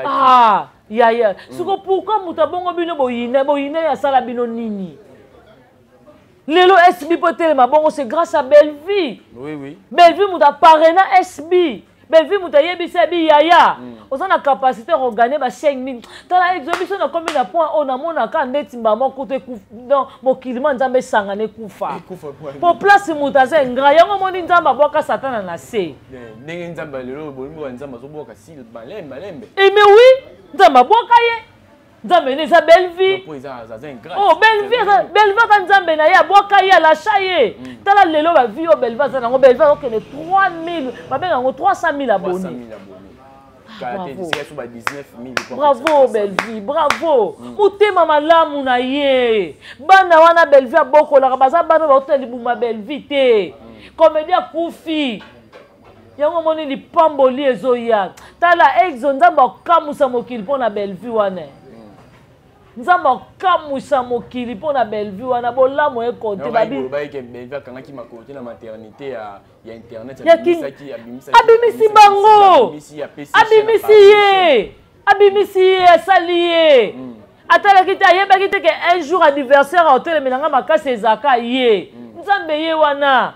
Ah yaya, siko pourquoi moto abongo bino boyina boyina ye? Asala bino nini? Lelo SB mpo etelema bongo, c'est grâce à Bellevie. Oui, oui. Bellevie moto aparena SB, Bellevie moto ayebisi abi yaya, oza na capacité ya ba 5000. Tala exo biso nakomi na point oyo namonaka ndeti mbama kutu, non, mokili ma Nzambe esangana ekufa po place moto aza ingrat. Yango omoni Nzambe abwaka Satana na se. Ndenge Nzambe lelo bolingo ya Nzambe azobwaka si malembe malembe. Mais oui, Nzambe abwaka ye, Nzambe nde eza Bellevie. Oh, Bellevie, Bellevie aka Nzambe na ye, abwaka ye, alasha ye. Tala lelo bavie oyo Bellevie aza nango. Bellevie azokende 3000, babenga yango 300 000 abonné. Bravo Bellevie, bravo. Motema malamu na ye, bana wana Bellevie abokolaka baza bana baotala libuma Bellevie te. Comédie akufi, yango omoni lipamboli ezoya. Tala exo, Nzambe akamwisa mokili mpo na Bellevue wana. Nzambe akamwisa mokili mpo na Bellevue wana, bolamu ekote. Akangaki makolo te na maternité ya internet. Abimisi bango, abimisi ye, abimisi ye, asali ye. Atalaki te, ayebaki te ke un jour anniversaire aotelemela makasi ezalaka ye. Nzambe ye wana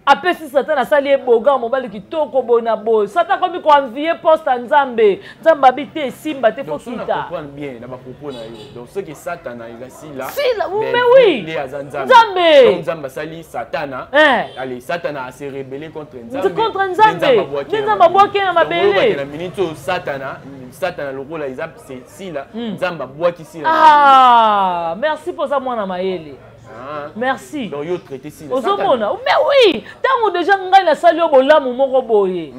apesi Satan, asali ye bogar, mobali kitoko boye na boye. Satan akomi koenvier poste ya Nzambe. Nzambe abi te, esimba te, fo kita. Bien na bapropos na yo, donc soki Satana eza Sila? Sila, mais oui. Nde aza Nzambe. Nzambe. Nzambe asali Satana. Allez, Satana ase rebellé contre Nzambe. Contre Nzambe, nde Nzambe abwaki na mabele. Na minute oyo, Satana lokola eza Sila, Nzambe abwaki Sila. Ah, merci mpoza mwana mayele. Ah. Merci. Donc yo traité Sila? Ozomona, mais oui, ntango déjà ngai nasali yo bolamu moko boye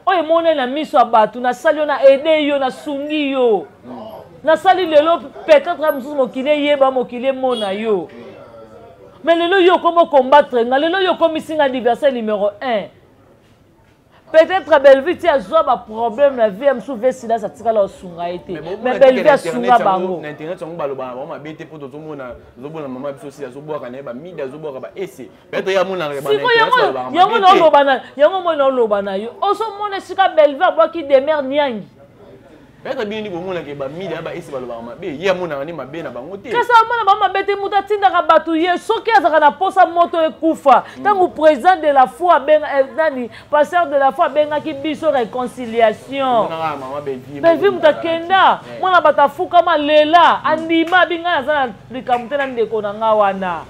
oyo emonani na miso ya bato, nasali yo, na aide yo, nasungi yo, nasali lelo peut-être mosusu mokili eyeba, mokili emona yo. Mais lelo yo okomi ocombattre nga, lelo yo okomisi nga adversaire numéro 1. Peut-être Bellevue ti azwa baproblème na vie ya mosusu, ve Silas atikala osunga ye te, mais Bellevue asunga bango. Na internet yango balobaka bango mabe te, mpo tozomona, ozomona mama biso osi azobwaka na ye bamide, azobwaka ba ese, peut-être ye amonaka. Yango naoloba na yango, moi naoloba na yo, ozomona esika Bellevue abwaki Demer Niangi. Peut-être bino nde bomonaka bamide na baese balobaka mabe, ye amonaka nde mabe na bango te. Kasi amona bango mabe te. Moto atindaka bato ye, soki azalaka na posa moto ekufa. Ntango président de la foi abenga, nani, pasteur de la foi abengaki biso réconciliation, Bellevue moto akenda, mwana bato afukama lela, andima abi ngai naza na likambo te na ndeko na nga wana.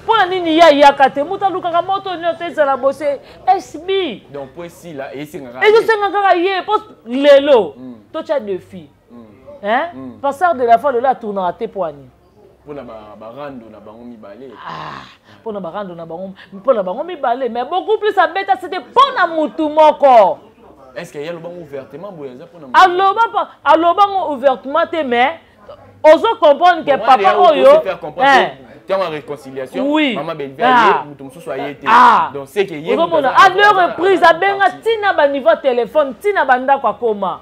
Mpo na nini ye ayaka te? Moto alukaka moto nyonso ezala bose SB. Donc po esila, esengaka ezosenga kaka ye, mpo lelo totya défi, hein? Pasteur de la foi lelo atournaka te, mpo ani? Mpona barando na bango mibale. Mpona barando na bango, mpona bango mibale, mais beaucoup plus abeta sete mpona mutu moko. Est ce que ye alobango ouvertement boye, aza mpona Aloba, alobango ouvertement te, mais ozo comprendre que papa oyo Ntango ya réconciliation, mama Bellevue aye, moto mosusu aye te. Donc c'est que ye Ozomona, à deux reprises abenga, ntina baniveau ya telefone, ntina bandako akoma.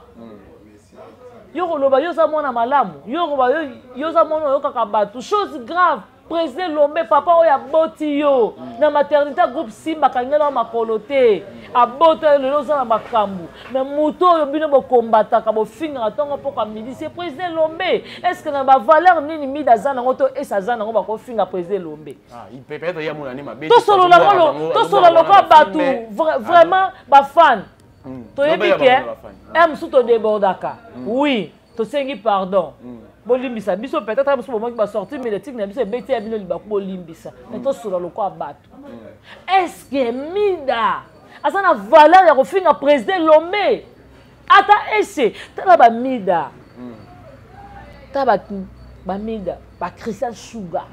Yo koloba yo oza mwana malamu, yo koloba yo oza mwana oyokaka bato, chose grave. Président Lombe, papa oyo aboti yo na maternité, groupe Simba akangela yo makolo te, abota yo, lelo oza na makambo. Mais moto oyo bino bokombataka, bofingaka ntongo mpoka midi, c'est président Lombe. Est ce que na bavaleur nini Mida aza nango to ese aza nango bakofinga président Lombe? Tosolola lokola bato, vraiment bafan toyebi ke r mosusu todébordaka. Oui, tosengi pardon, bolimbisa biso. Peut-être mosusu bomaki basortie médiatique na biso ebeti ya bino libaku, bolimbisa. Mais tosola lokola bato. Est ce que Mida aza na valeur ya kofinga président Lombe ata ese? Tala bamida, tala bamida, bachristian Sugar.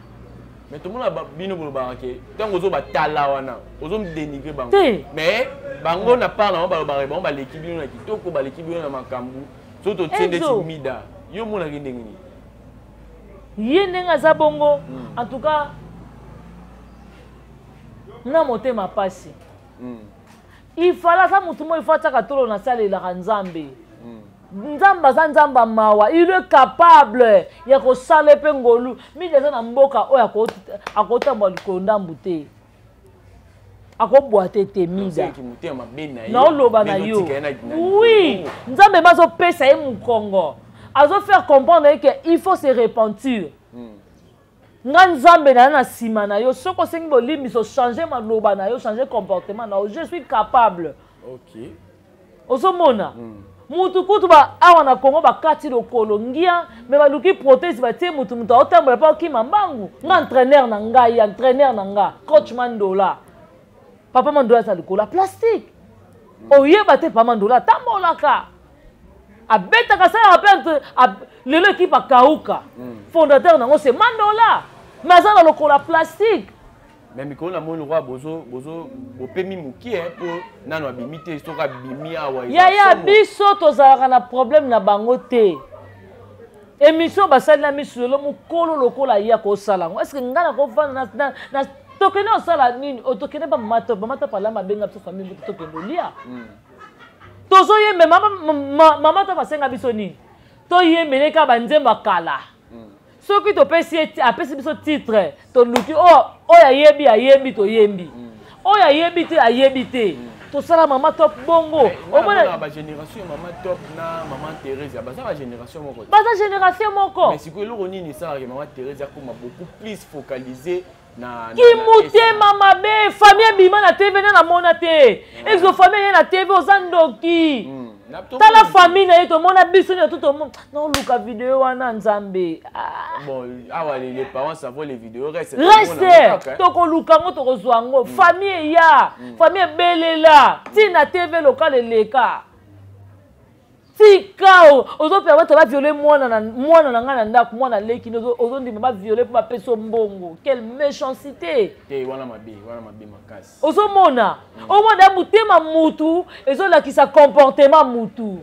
Mais tomona bino bolobaka ke ntango ozo batala wana, ozomdénigre bango. Te. Mais bango na part na bango balobaka, bango baleki bino na kitoko, baleki bino na makambo. Soki totie ndeti Mida, yo omonaki ndenge nini? Ye ndenge aza bongo, en tout cas na motema pasi. Il fallait aza motu moko, il faut atiaka tolo na asalelaka Nzambe. Nzambe aza Nzambe ya mawa, il est capable ya kosala mpe ngolu. Mingi aza na mboka oyo akotambola likolo ndambu te, akobwa te te. Mida, naoloba na yo, oui, Nzambe ma azopesa ye mokongo, azofaire comprendre ye ke il faut se repentir. Nga Nzambe na yo na nsima na yo, soki osengi bolimbiso, change maloba na yo, change comportement na yo, je suis capable. Ozomona, mutu kutu ba awa na Congo bakati lokolo ngia, me baluki prothèse batie mutu, mutu aotambola mpe akima mbangu. Nga entraîneur na ngai, entraîneur na nga, coach Mandola, papa Mandola aza likolo ya plastique. Oyeba te, papa Mandola atambolaka, abetaka, asalaka mpe. Lelo ekipe akauka, fondateur nango c'est Mandola, mais aza na lokola plastique. Mais mikolo namoni lokola bozo bozo bopemi mokie mpo nano abimi te. Soki abimi awa Yaya, biso tozalaka na problème na bango te. Émission basali na misu lelo, mokolo lokola ye akosala yango, est ce que ngai nakovanda na tokende kosala nini? Tokende ba mama Top, mama Top alama, abenga biso famille moto, tokende olia, tozoyembe. Mama Top asenga biso nini? Toyembele kaka banzembo ya kala. Soki topesi ye, apesi biso titre, toluki oyo ayebi, ayebi, toyembi. Oyo ayebi te, ayebi te. Tosala mama Top bongo. Omona bagénération ya mama Top na mama Thérèse baza bagénération moko. Baza génération moko. Mais sikoyo eloko nini esalaka mama Thérèse akoma beaucoup plus focalisé na Kimutema mabe. Famille ebima na TV nde namona te. Ezo famille ye na TV, oza ndoki. Tala famille na ye, tomona biso nyonso, tomona. Naoluka video wana, Nzambe. Bon, awa les parents savent, les vidéos reste. Reste, tokoluka yango, tokozwa yango. Famille eya, famille ebelela ntina TV lokale eleka. Tika, ozopermettre baviole mwana na ngai na ndako, mwana leki, ozondima baviole mpo bapesa mbongo. Quelle méchanceté! Te, wana mabe, wana mabe makasi. Ozomona, omona motema mutu ezolakisa comportement mutu.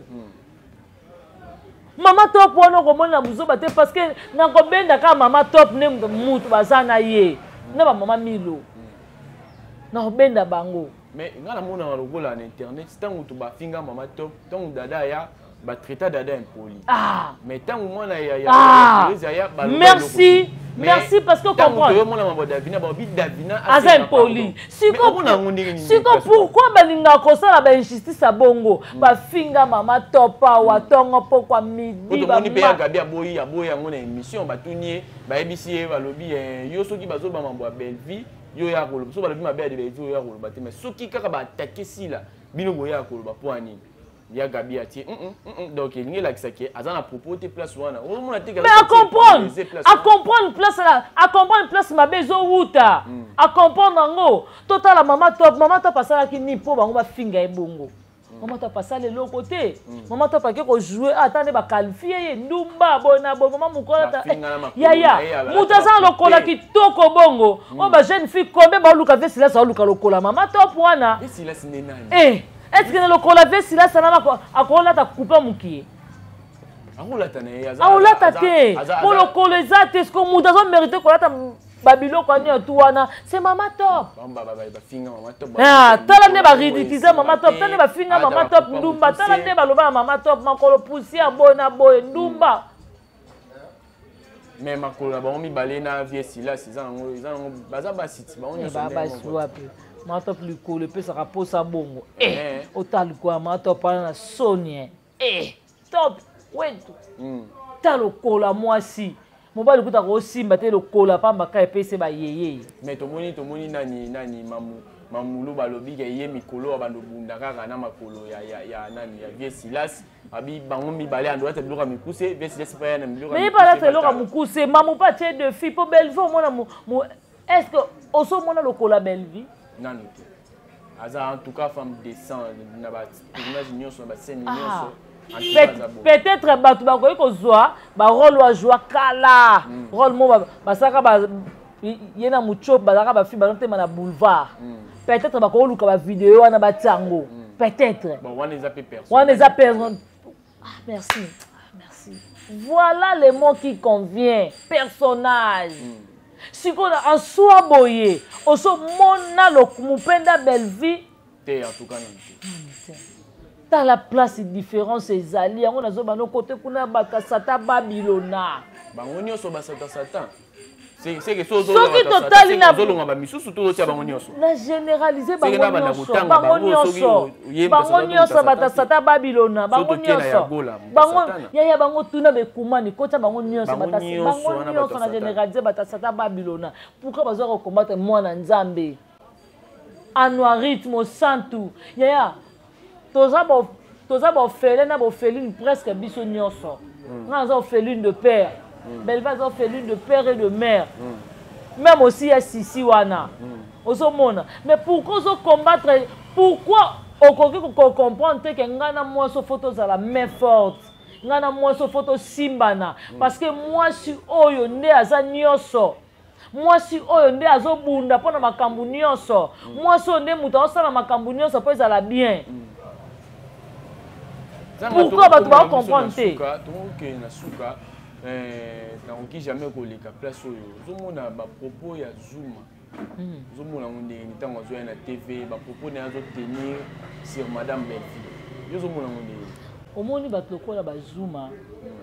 Mama Top wana okomona na buzoba te, parce que nakobenda kaka mama Top nde mutu baza na ye na bamama Milo, nakobenda bango. Mais nga namonaka lokola na internet, ntango to bafinga Mama Top, ntango Dada aya, batraita Dada impoli. Ah. Mais ntango mwana ya Ah. Therese aya, baloba Merci. eloko te. Mais Merci, parce que ntango comprendre. toyomona mambo ya Davina, balobi Davina aza asenga impoli. pardon. Mais omona yango ndenge nini? Siko pourquoi balingaka kosala bainjustice ya bongo? Bafinga Mama Top awa ntongo, pokwa, midi. Tomoni mpe ya Gabi aboyi, aboyi yango na émission. Batuni ye, bayebisi ye, balobi yo soki bazoba mambo ya Bellevie, yo ya koloba, so balobi mabe ya Bellevie, yo ya koloba te, mais soki kaka baattaquer Sila, bino boya koloba mpo ya nini? Ya Gabi atie donc elingi elakisa ke aza na propos te. Place wana omona te. Mais acomprendre, acomprendre place na acomprendre place mabe ezowuta, acomprendre yango. Totala Mama Top. Mama Top asalaki nini mpo bango bafinga ye bongo? Mama Top asala eloko te. Mama Top ake kojouer, ata nde baqualifier ye ndumba boye na boye. Mama mokolo ata Bafinga na makolo yaya na ye, alata moto aza na lokola bakupe. Kitoko bongo oyo, bajeune fille combien baoluka ve Silas, aoluka lokola Mama Top wana? Esilas nde nani? Eh, est ce que na lokola ve Silas ana akolata coupe mokie? Akolata na ye. Aolata te mpo lokolo eza te. Ceque moto azomérite kolata babiloko wana tu wana, c'est Mama Top. Bafinga Mama Top. Ah, tala nde baridiculiser Mama Top, tala nde bafinga Mama Top ndumba, tala nde baloba na Mama Top makolo poussière, boye na boye, ndumba. Mais makolo na bango mibale na vie Silas eza nango baza basiti bango nyonso ndenge basi moko. Wapi Mama Top? Likolo epesaka mposa bongo. Otala likolo ya Mama Top wana na soni. Top wetu. Ta lokolo ya mwasi, mobali kuta kosimba te, lokola pamba ka epesi bayeye. Mais tomoni nani mamu Mamulu, balobi ke ye mikolo ya bando bunda kaka na makolo ya nani, ya vie Silas. Abi bango mibale ando ata biloko ya mikuse, vie Silas mpe ya na biloko ya Mais ye mpe mikuse, alata eloko ya batala. mokuse. Mamu mpe atie défi mpo Bellevie omona est ce que ozomona lokola Bellevie? Nanu te. Aza en tout cas femme décent na batournage nyonso, na bascène Ah. nyonso. En tout cas, aza bon. Peut-être bato bakoki kozwa barôle ajwa kala, rôle mo basalaka ye na Muchope, bazalaka bafilme bazotema na boulevard. Peut-être bakoluka bavideo wana, batia yango peut-être. Bon, wana eza mpe personne. Wana eza personne. Ah, merci. Ah, merci, voilà le mot qui convient, personnage. Sikoyo en soi boye ozomona mopenda Bellevie? Te, en tout cas nanu te. Tala place différence ezali yango, nazobana kote kuna bato ya Satan Babilona. Bango nyonso basata Satan. Seke Soki totali ozolonga bamisusu to ozotia bango nyonso? Na généralise. Seke Bango na banda nyonso. kotanga Bango bango, soki nyonso. oyemba Bango Satan, nyonso moto bato ya Satan te. Satan Babilona, bango Soki tokei na nyonso. Yagola, moto Bango Satana. yaya, bango tuna bekumani kotia bango nyonso. Bango nyonso Bango wana bato nyonso ya na Satan. généralise, bato ya Satan Babilona. Pourquoi bazwaka kocombattre mwana Nzambe Anuarite Mosantu? Yaya, toza baorphelin na baorpheline presque biso nyonso. Nga naza orpheline de père, Belva aza orpheline de père et de mère, même aussi ya Sisi wana ozomona. Mais pourquoi ozocombattre? Pourquoi okoki kocomprendre te ke ngai na mwasi faut tozala main forte, ngai na mwasi faut tosimbana, parce que mwasi oyo nde aza nyonso, mwasi oyo nde azobunda mpo na makambo nyonso, mwasi oyo nde moto azosala makambo nyonso mpo ezala bien? Pourquoi bato bakocomprendre te? Tokokende na suka. Nakoki jamais koleka place oyo ozomona bapropos ya Zuma. Ozomona yango ndenge nini ntango azoya na TV, bapropos na ye azotenir sur Madame Belleville? Yo ozomona yango ndenge nini? Omoni bato lokola bazuma,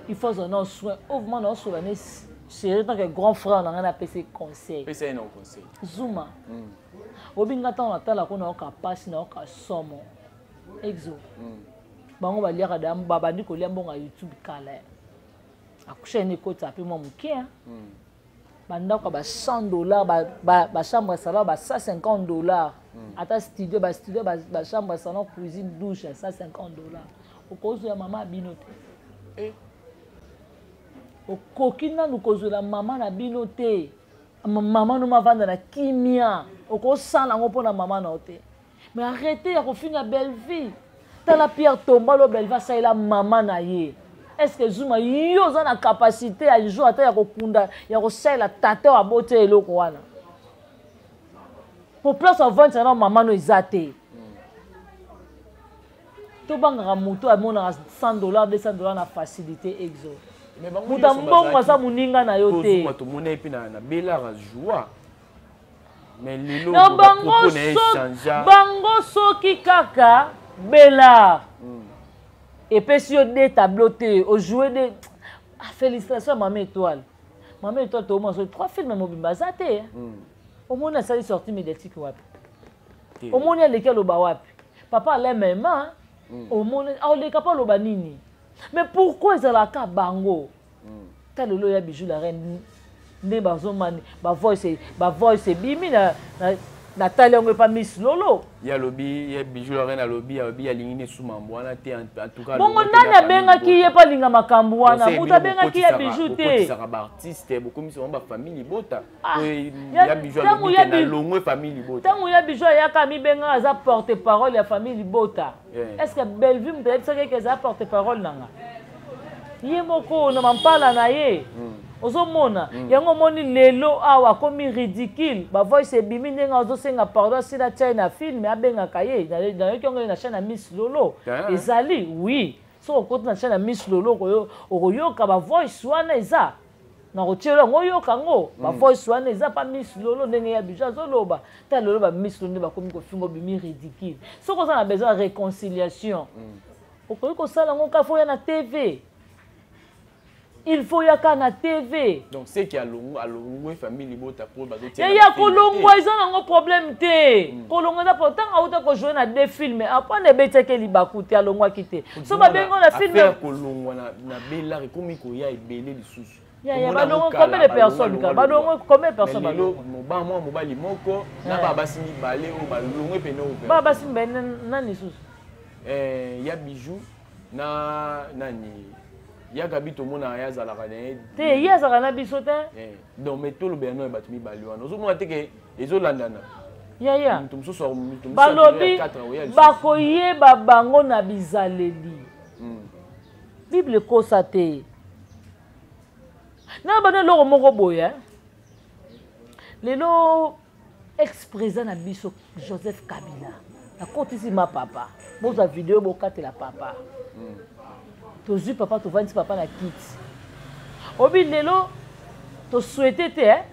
il faut azwa na soin oyo vraiment naosola ne chéri, tant que grand frère na ngai, napesa ye conseil. Pesa ye na conseil. Zuma, obi nga ntango natalako, nayoka mpasi, nayoka somo. Exo bango baliaka da, babandi kolia mbongo ya YouTube kala, akusha ne ekotisa mpe mwa moke. Bandako ya ba 100 $, bachambre ya salon ba 150 $, ata studio, bastudio, bachambre ya salon, cuisine, douche ya 150 $, okozwela mama ya bino te. Okoki nanu kozwela mama na bino te. Mama no mavanda na kimia, okosala yango mpona mama na yo te. Mais arrête ya kofinga Bellevie. Tala pierre tombale oyo Bellevie asalela mama na ye. Est ce que Zuma, yo oza na capacité ya jour ata ya kokunda, ya kosalela tata oyo aboti eloko wana? Po place avandisa na mama no eza te. Tobangaka moto amonaka 100 $, 200 $ na facilité. Exo Mais bango moto nyonso ambongo aza bazalaki moninga na yo te. Zuma tomoni ye mpe na Belara joie. Mais lelo Na bango bapropos na ye changea. Bango soki kaka Bellard epesi yo deux tableaux te, ojoue deux. Ah, félicitations à Maman Étoile. Maman Étoile toomona soki trois films mobimba aza te. Omoni asali sortie médiatique wapi? Te. Omoni aleki aloba wapi? Papa Alain Mema, omoni aleka mpo aloba nini? Mais pourquoi ezalaka bango? Ta lelo ya Bijou la reine nde bazomani ba voice, ba voice ebimi na, na, na tali yango epa Miss Lolo. Ye alobi, ye Bijou la reine alobi, alobi alingi ne suma mbo wana te, en tout cas, Bongo alobaki nani na abengaki famille ye pa linga makambo wana? Conseil Moto bino abengaki ya bokotisaka, Bijou te. bokotisaka ba artiste, bokomisa bango ba famille libota. Ah, Oyo ya ya Bijou tango alobi ya ke na Bi- longwe famille libota. Tango ya Bijou ayaka amibengaka aza porte-parole ya famille libota. Est-ce que Bellevue moto ayebisaki eke aza porte-parole na nga? Ye moko na mampala na ye. Ozomona yango omoni lelo awa akomi ridicule, ba voice ebimi ndenge azosenga pardon asila tia ye na film abengaka ye. Nayoki yango na chaîne ya Miss Lolo. Ezali oui, soki okoti na chaîne ya Miss Lolo okoyoka ba voice wana eza na kotiela yango oyoka yango. Ba voice wana eza pa Miss Lolo ndenge ya Bijou azoloba. Ta lelo ba Miss Lolo nde bakomi kofinga obimi ridicule. Soki oza na besoin ya réconciliation, okoki kosala yango kaka faut ya na TV. Il faut yaka na TV. Donc c'est qui alongo, alongo famille libota pour bazo tia Ya na ya film kolongwa te. eza nango problème te. Kolongwa eza po tanga auta ko jouer na deux films, après na betaki libaku te alongwa kite. So ba bengo na film affaire kolongwa na Bella ekomi koya ebele lisusu. Ya ya Tomona balongo mokala, combien de balongo, personnes ka? balongo, Balongo balongo. combien de personnes Mais lelo, balongo? moba, mwa mobali moko, na ba basi mibale oyo balongwe pene oyo. Ba basi mibale nani lisusu? Ya Bijou na nani? Ya Gabi tomona ya azalaka na ye. Te, ye azalaka na biso te. Donc, mais tolobela no ya bato mibale wana. Ozomona te ke ezolandana. Ya, ya. Moto mosusu moto mosusu Balobi, akoya quatre, akoya lisusu. bakoyeba bango na bizaleli. Bible ekosa te. Na bana eloko moko boye, hein? Lelo ex-président na biso Joseph Kabila nakotisi ma papa, bozwa video bokatela papa. Tozwi papa, tovandisi papa na kiti. Obi lelo tosouhaite te, hein?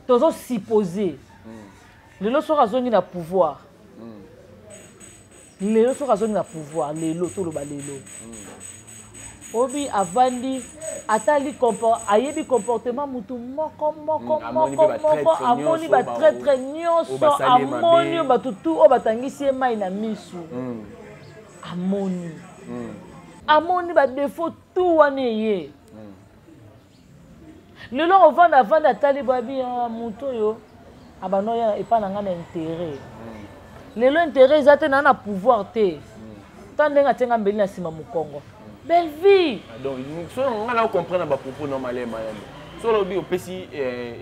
Tozo supposer. Lelo soki azongi na pouvoir. Lelo soki azongi na pouvoir, lelo toloba lelo. Obi avandi atali ayebi comportement mutu moko moko Amoni moko pe ba moko, traître amoni nyonso, ba ba traître o- nyonso, o basali ye mabe. amoni bato tout oyo batangisi ye mai na misu. Amoni. Amoni ba défaut tout wana ye. Lelo ovanda avanda atali babi, ah, mutu oyo abanda oya epa na nga na intérêt. Lelo intérêt eza te, na na pouvoir te. Ta ndenge atie nga mbeli na nsima mokongo. Belle vie. Ah, donc, so nga na comprendre ba propos normal ya mayele. So lobi opesi,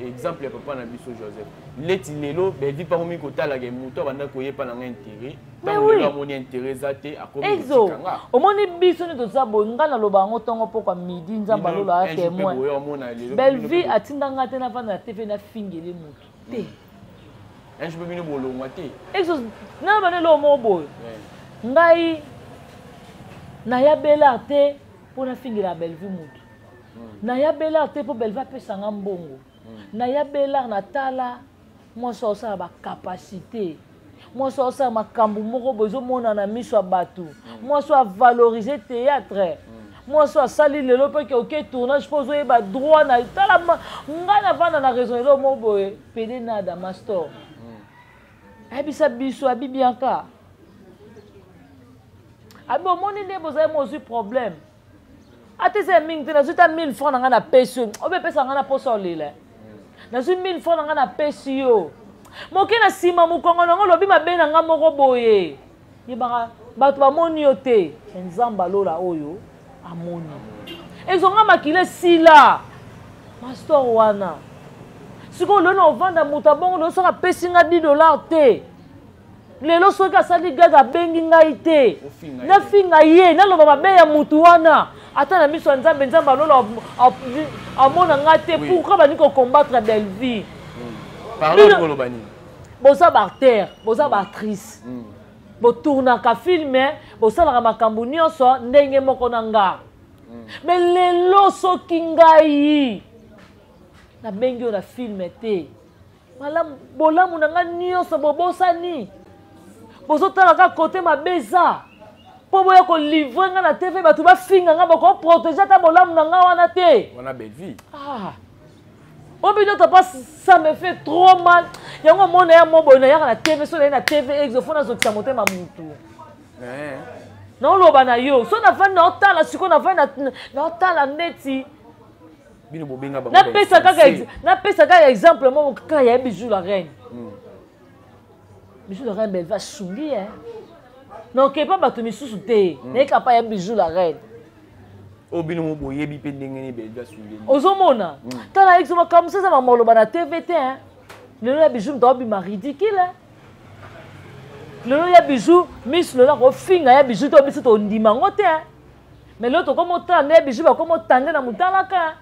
exemple ya papa na biso Joseph. Leti lelo belle vie parmi kotala ke mutu abanda koyepa na nga intérêt. Mais Tango oui. lelo amoni intérêt eza te, akomi Exo, kotika nga. omoni biso nde toza boye, nga naloba yango ntongo pokwa midi, Nzambe Bino, alola un jour pe témoin. boye, omona lelo, Belle bino vie pe atinda nga te navanda na TV nafingele mutu te. Un jour pe bino bolongwa te. Exo, naloba nde eloko moko boye. Ngai naya Bellard te mpo nafingela Bellevue mutu. Naya Bellard te mpo Bellevue apesa nga mbongo. Naya Bellard natala mwasi aosala ba capacité. Mwasi aosala makambo moko boye ezomona na miso ya bato. Mwasi oyo avaloriser théâtre. Mwasi oyo asali lelo mpe ke oke tournage mpo ozoyeba droit na tala ngai navanda na raison eloko moko boye, pede nada mastor. Ayebisa biso, abi Bianca. Abi omoni nde bozali mozwi problème. Ate eza ya mingi te, nazwi ta 1000 francs na ngai napesi yo. Obe epesa ngai na posa olela. Nazwi 1000 francs na ngai napesi yo. Moke na nsima mokongo na ngo lobi mabe na ngai moko boye. Yebaka bato bamoni yo te. Nzambe alola oyo amoni. Ezonga makila esila. Pasteur wana. Sikoyo lelo na ovanda moto abongo lelo soki apesi ngai dix dollars te. Lelo soki asali gaga abengi ngai te. Ofinga ye. Nafinga ye, naloba mabe ya mutu wana. Ata na miso ya Nzambe, Nzambe alola amona ngai te. Pourquoi bandi ko combattre Bellevue? Pardon, Bino koloba nini? Boza ba acteur, boza ba actrice. Botournaka film, bosalaka makambo nyonso ndenge moko na nga. Mais lelo soki ngai nabengi yo na film te. Malamu bolamu na nga nyonso bobosani. Bozotala kaka kote mabe eza. Mpo boya kolivre nga na TV bato bafinga nga bakoprotege ata bolamu na nga wana te. Wana Bellevue. Ah. Obi notre pas ça me fait trop mal. Yango mona ya mo boye nayaka na TV so naye na TV exo fo nazokisa motema mutu. Eh. Naoloba na yo so nafandi naotala sikoyo nafandi naotala neti bino bobenga bango napesa kaka napesa kaka exemple moko kaka ya bijou la reine hmm. Bijou la reine belva asungi ye nokepa bato misusu te hmm. nayeka pa ya bijou la reine oyo bino mo boyebi mpe ndenge nini belvi asungi ozomona hmm. tala exo makambo mosusu eza mamaloba na tv te lelo ya bijou moto aobima ridicule lelo ya bijou misu lelo akofinga ya bijou to biso tondima yango te mais lelo tokoma otala nde bijou bakoma otande na motalaka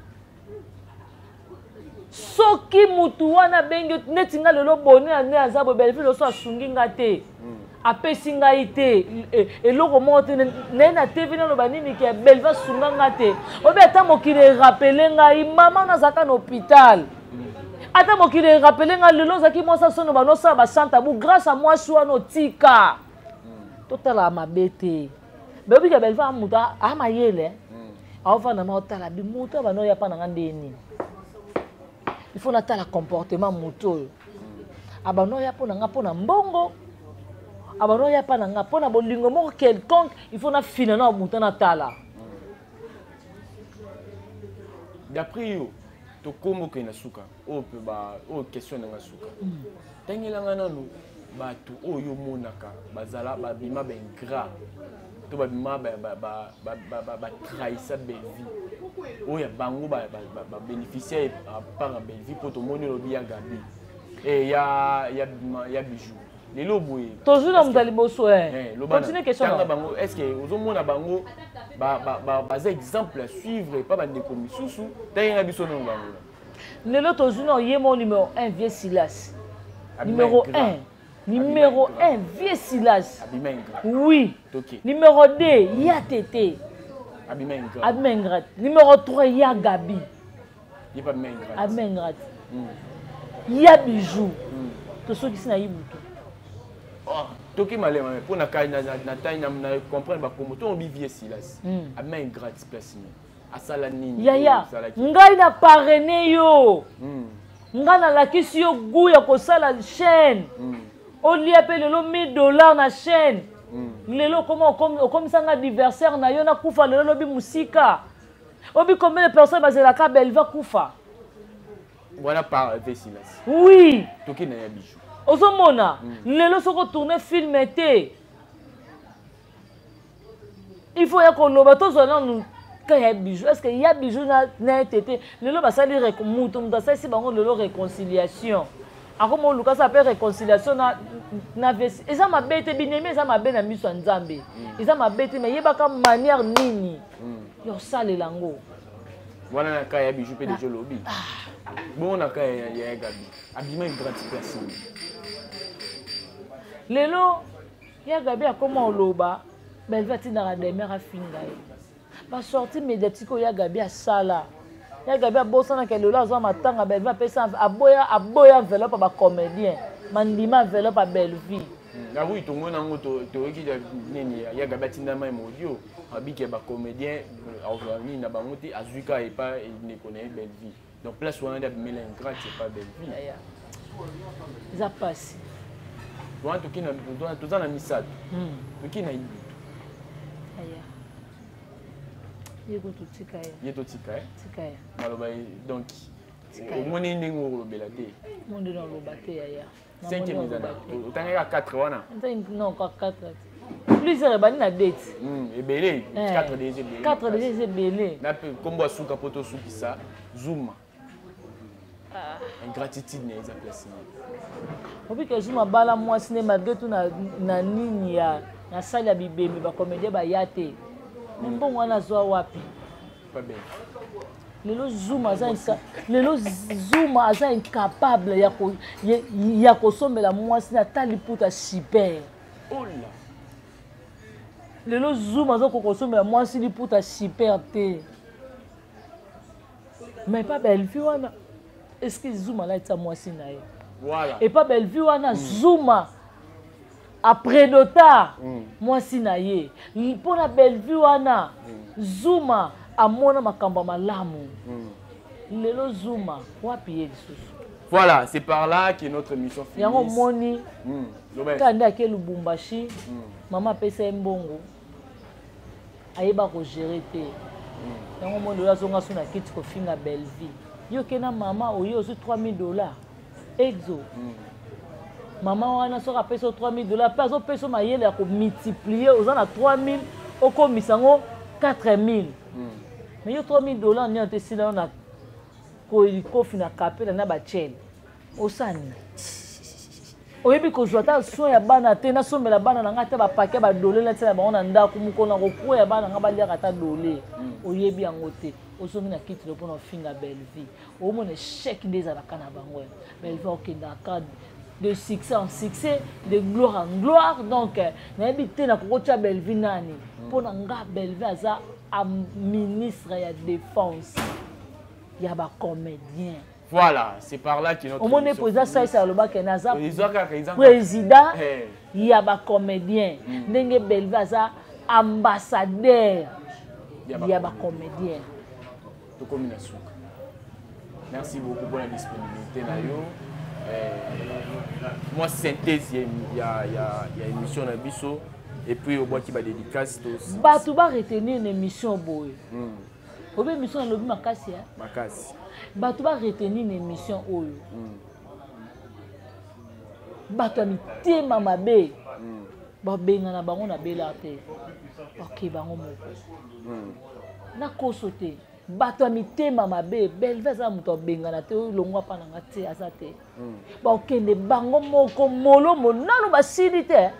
soki mutu wana abengi neti nga lelo boni na nde aza boye bellevue loso asungi nga te hmm. apesi ngai te e, eloko moko te naye na tv naloba nini ke bellevue asunga nga te obi ata mokili erapele ngai mama nazalaka na hôpital hmm. ata mokili erapele ngai lelo ozalaki mwasi asono banosala basanta bu grâce a mwasi wana otika hmm. totalaka mabe te bayobi ke bellevue amutu amayele aovanda ma otala bi moto ya bana oya mpa na nga nde nini il faut natala comportement moto oyo abanda oya mpo na nga mpo na mbongo abanda oya mpa na nga mpo na bolingo moko quelconque il faut nafina na moto natala d'après yo tokombo okende na suka oyo mpe oyo question na nga suka hmm. tangelanga nanu bato oyo omonaka bazala babima baingrat to babima batrahisa bellevie oyo ya bango babénéficie part ya bellevie mpo tomoni olobi ya gabi eh, ya bijou lelo boye tozwi na moto ya liboso eh. eh, continue question tanga bango est ce que ozomona bango baza exemple à suivre epa bandeko misusu ntangenga biso nano bango lelo tozwi na ye mo numéro 1 vieux silas numéro 1 numéro 1 vieux silas oui numéro 2 ya tete abima ingrat numéro 3 ya gabi abima ingrat hmm. ya bijou hmm. tosokisi na ibutu oh, toki malema mpo na kai na tai na comprendre bakombo to obi vieux silas hmm. abima ingrat place nini asala nini yaya ngai na parraine yo mm. ngai nalakisi yo gout ya kosala chaîne mm. olia mpe lelo 1000 dollar na chaîne mm. lelo okoma okomisa ngai adversaire na yo nakufa lelo lobi mosika obi combien de personnes bazelaka belva kufa wana par vesilas oui toki na ya bijou ozomona mm. lelo soki otourne filme te il faut ya koloba tozwa nanu ka ya bijou est ce que ya bijou na ye tete lelo basali moto moto asalisi bango lelo réconciliation akoma oluka asala mpe réconciliation na, na vesi eza mabe te binemi eza mabe na miso ya nzambe mm. eza mabe te mais yebaka manière nini mm. ya osalela yango wana na ka ya bijou mpe deja olobi ah. bongo na ka ya ya gabi abima grati place lelo Ya Gabi akoma oloba Bellevue atindaka demeure afinga ye. Ba sortie médiatique oyo ya Gabi asala. Ya Gabi abosanaka lelo azwa matanga Bellevue apesa aboya aboya enveloppe ba comédien. Mandima enveloppe ya Bellevue. Na oui tomoni yango toyoki nini ya Gabi atindama ye audio abiki ya ba comédien azwa nini na bango te azwi kaka epa ndeko na ye Bellevue. Donc place wana nde abimela ingrate epa Bellevue. Eza pasi. Wana toki na toza na misato. Hmm. Toki na ibutu. Aya. Ye ko totika ye. Ye totika ye. Tika ye. Maloba donc omoni ndenge okolobela te. Monde na oloba te yaya. Cinquième eza na otangaka 4 wana. Non, 4. Plusieurs ebandi na date. Hmm, ebele 4 déjà ebele. 4 déjà ebele. Na pe kombo asuka po tosukisa Zuma. Ah. Ingratitude na eza place nini? Obika Zuma bala mwasi ne malgré tout na, na nini ya na salle ya bibembe ba comédien baya te. Mais mbongo wana azwa wapi? Pas bien. Lelo Zuma aza lelo Zuma aza incapable ya ko ya kosombela mwasi na ata liputa super. Oh là. Lelo Zuma aza kosombela mwasi liputa super te. Mais pas Bellevue wana. Est-ce que Zuma alatisa mwasi na ye? Voilà. Epa Bellevue wana Zuma apredota mwasi na ye mpo na Bellevue wana Zuma amona makambo ya malamu. Lelo Zuma wapi ye lisusu? Voilà, c'est par là que notre émission finit. Yango moni kaka nde ake Lubumbashi, mama apesa ye mbongo, ayeba kogérer te. Yango moni oyo azonga so na kiti kofinga Bellevue. Yo ke na mama oye ozwi 3000 $ exo. Mama wana soki apesi yo 3000 $, mpe azopesa yo mayele ya komultiplier, oza na 3000, okomisa yango 4000. Mais yo 3000 $ nini te esila yo na kofi na kapela na bachele osani, oyebi kozwa ata soin ya bana te. Nasombela bana na ngai ata bapake badole, natia na bango na ndako, mokolo na kokwea bana na ngai baliaka ata dole, oyebi yango te. Ozongi na kiti mpona ofinga Bellevue, omona échec nde ezalaka na bango. Bellevue okendaka de succès en succès, de gloire en gloire. Donc nayebi te nakokotia Bellevue nani. Mpo na nga, Bellevue aza ministre ya défense ya bacomédien. Voilà, c'est par là que notre omoni président Saisa alobaki naza président ya bacomédien, ndenge Bellevue aza ambassadeur ya bacomédien. Tokomi na suka. Merci beaucoup pour la disponibilité na yo. Moi, synthèse ya émission na biso et puis obwaki badédicace. Bato baretenir na émission boye. Obe émission nalobi makasi. Makasi. Bato baretenir na émission oyo. Bato ya mitema mabe, babengana bango na bela te, bake bango moko. Nakoso te, bato ya mitema mabe, Belve aza moto abengana te, oyo longwa mpa nanga te, aza te. Bakokende bango moko molomo, nanu basili te.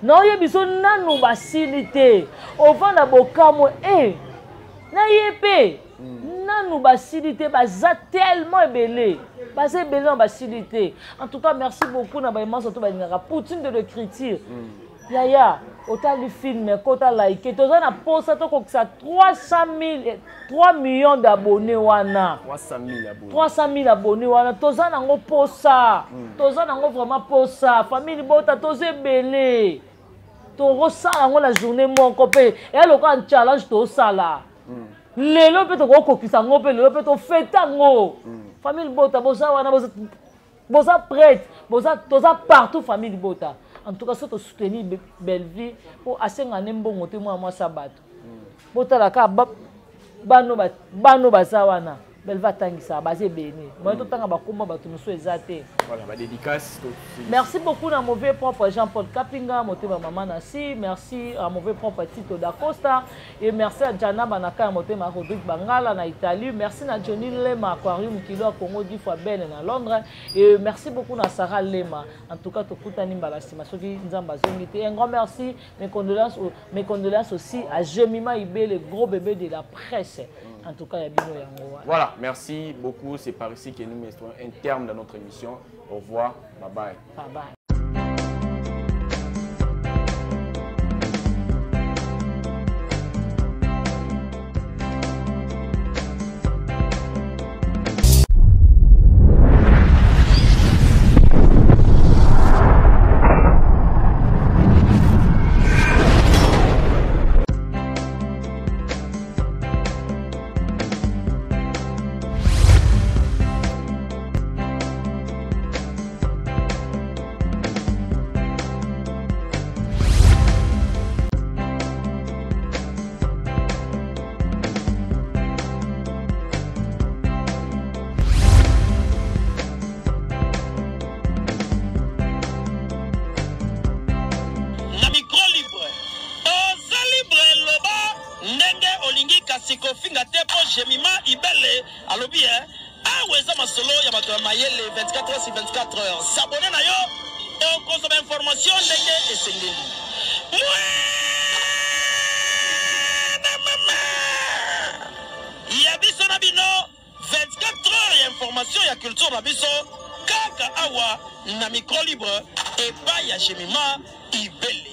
Naoyebi biso nanu basili te, ovanda bokamwe e na ye mpe nanu basili te, baza tellement ebele, baza ebele na basili te. En tout cas, merci beaucoup na bayemanso to balingaka Poutine de l'écriture. Yaya, otali film, kota like, toza na posa tokokisa 300 000, 3 millions d'abonnés wana. 300 000 abonnés. 300 000 abonnés wana, toza nango posa, toza nango vraiment posa. Famille bota, toza ebele, tokosala yango na journée moko mpe eya lokola challenge tosala lelo mpe tokokokisa yango mpe lelo mpe tofete yango. Famille bota, boza wana, boza prête, boza, toza partout. Famille bota, en tout cas so tosoutenir Bellevue mpo asenga nde mbongo te, mwana mwasi ya bato. Botala kaka bano baza wana, Bellevue atangisaka, baza ebele moye totanga bakomba bato mosusu eza te. Voilà, badédicace. Merci beaucoup na mauvais propre Jean-Paul Kapinga, motema mama Nasi. Merci à mauvais propre Tito Dacosta et merci à Jana Banaka ya motema Rodrigue Bangala na Italie. Merci na Johnny Lema Aquarium Kilo ya Congo dix fois bene na Londres et merci beaucoup na Sarah Lema. En tout cas, tokutani mbala nsima soki Nzambe azongi te. Un grand merci, mes condoléances aussi à Jemima Ibe, le gros bébé de la presse. En tout cas, ya bino yango wana. Voilà, merci beaucoup. C'est par ici que nous mettons un terme dans notre émission. Au revoir, bye bye. Bye bye. Na micro libre, oza libre, loba ndenge olingi, kasi kofinga te, mpo Jemima Ibele alobi e awa eza masolo ya bato ya mayele. 24 heures sur 24 heures, s'abonner na yo, okozwa bainformation ndenge esengeli. Mwana mama ya biso na bino, 24 heures ya information ya culture na biso kaka awa na micro libre epai ya Jemima Ibele.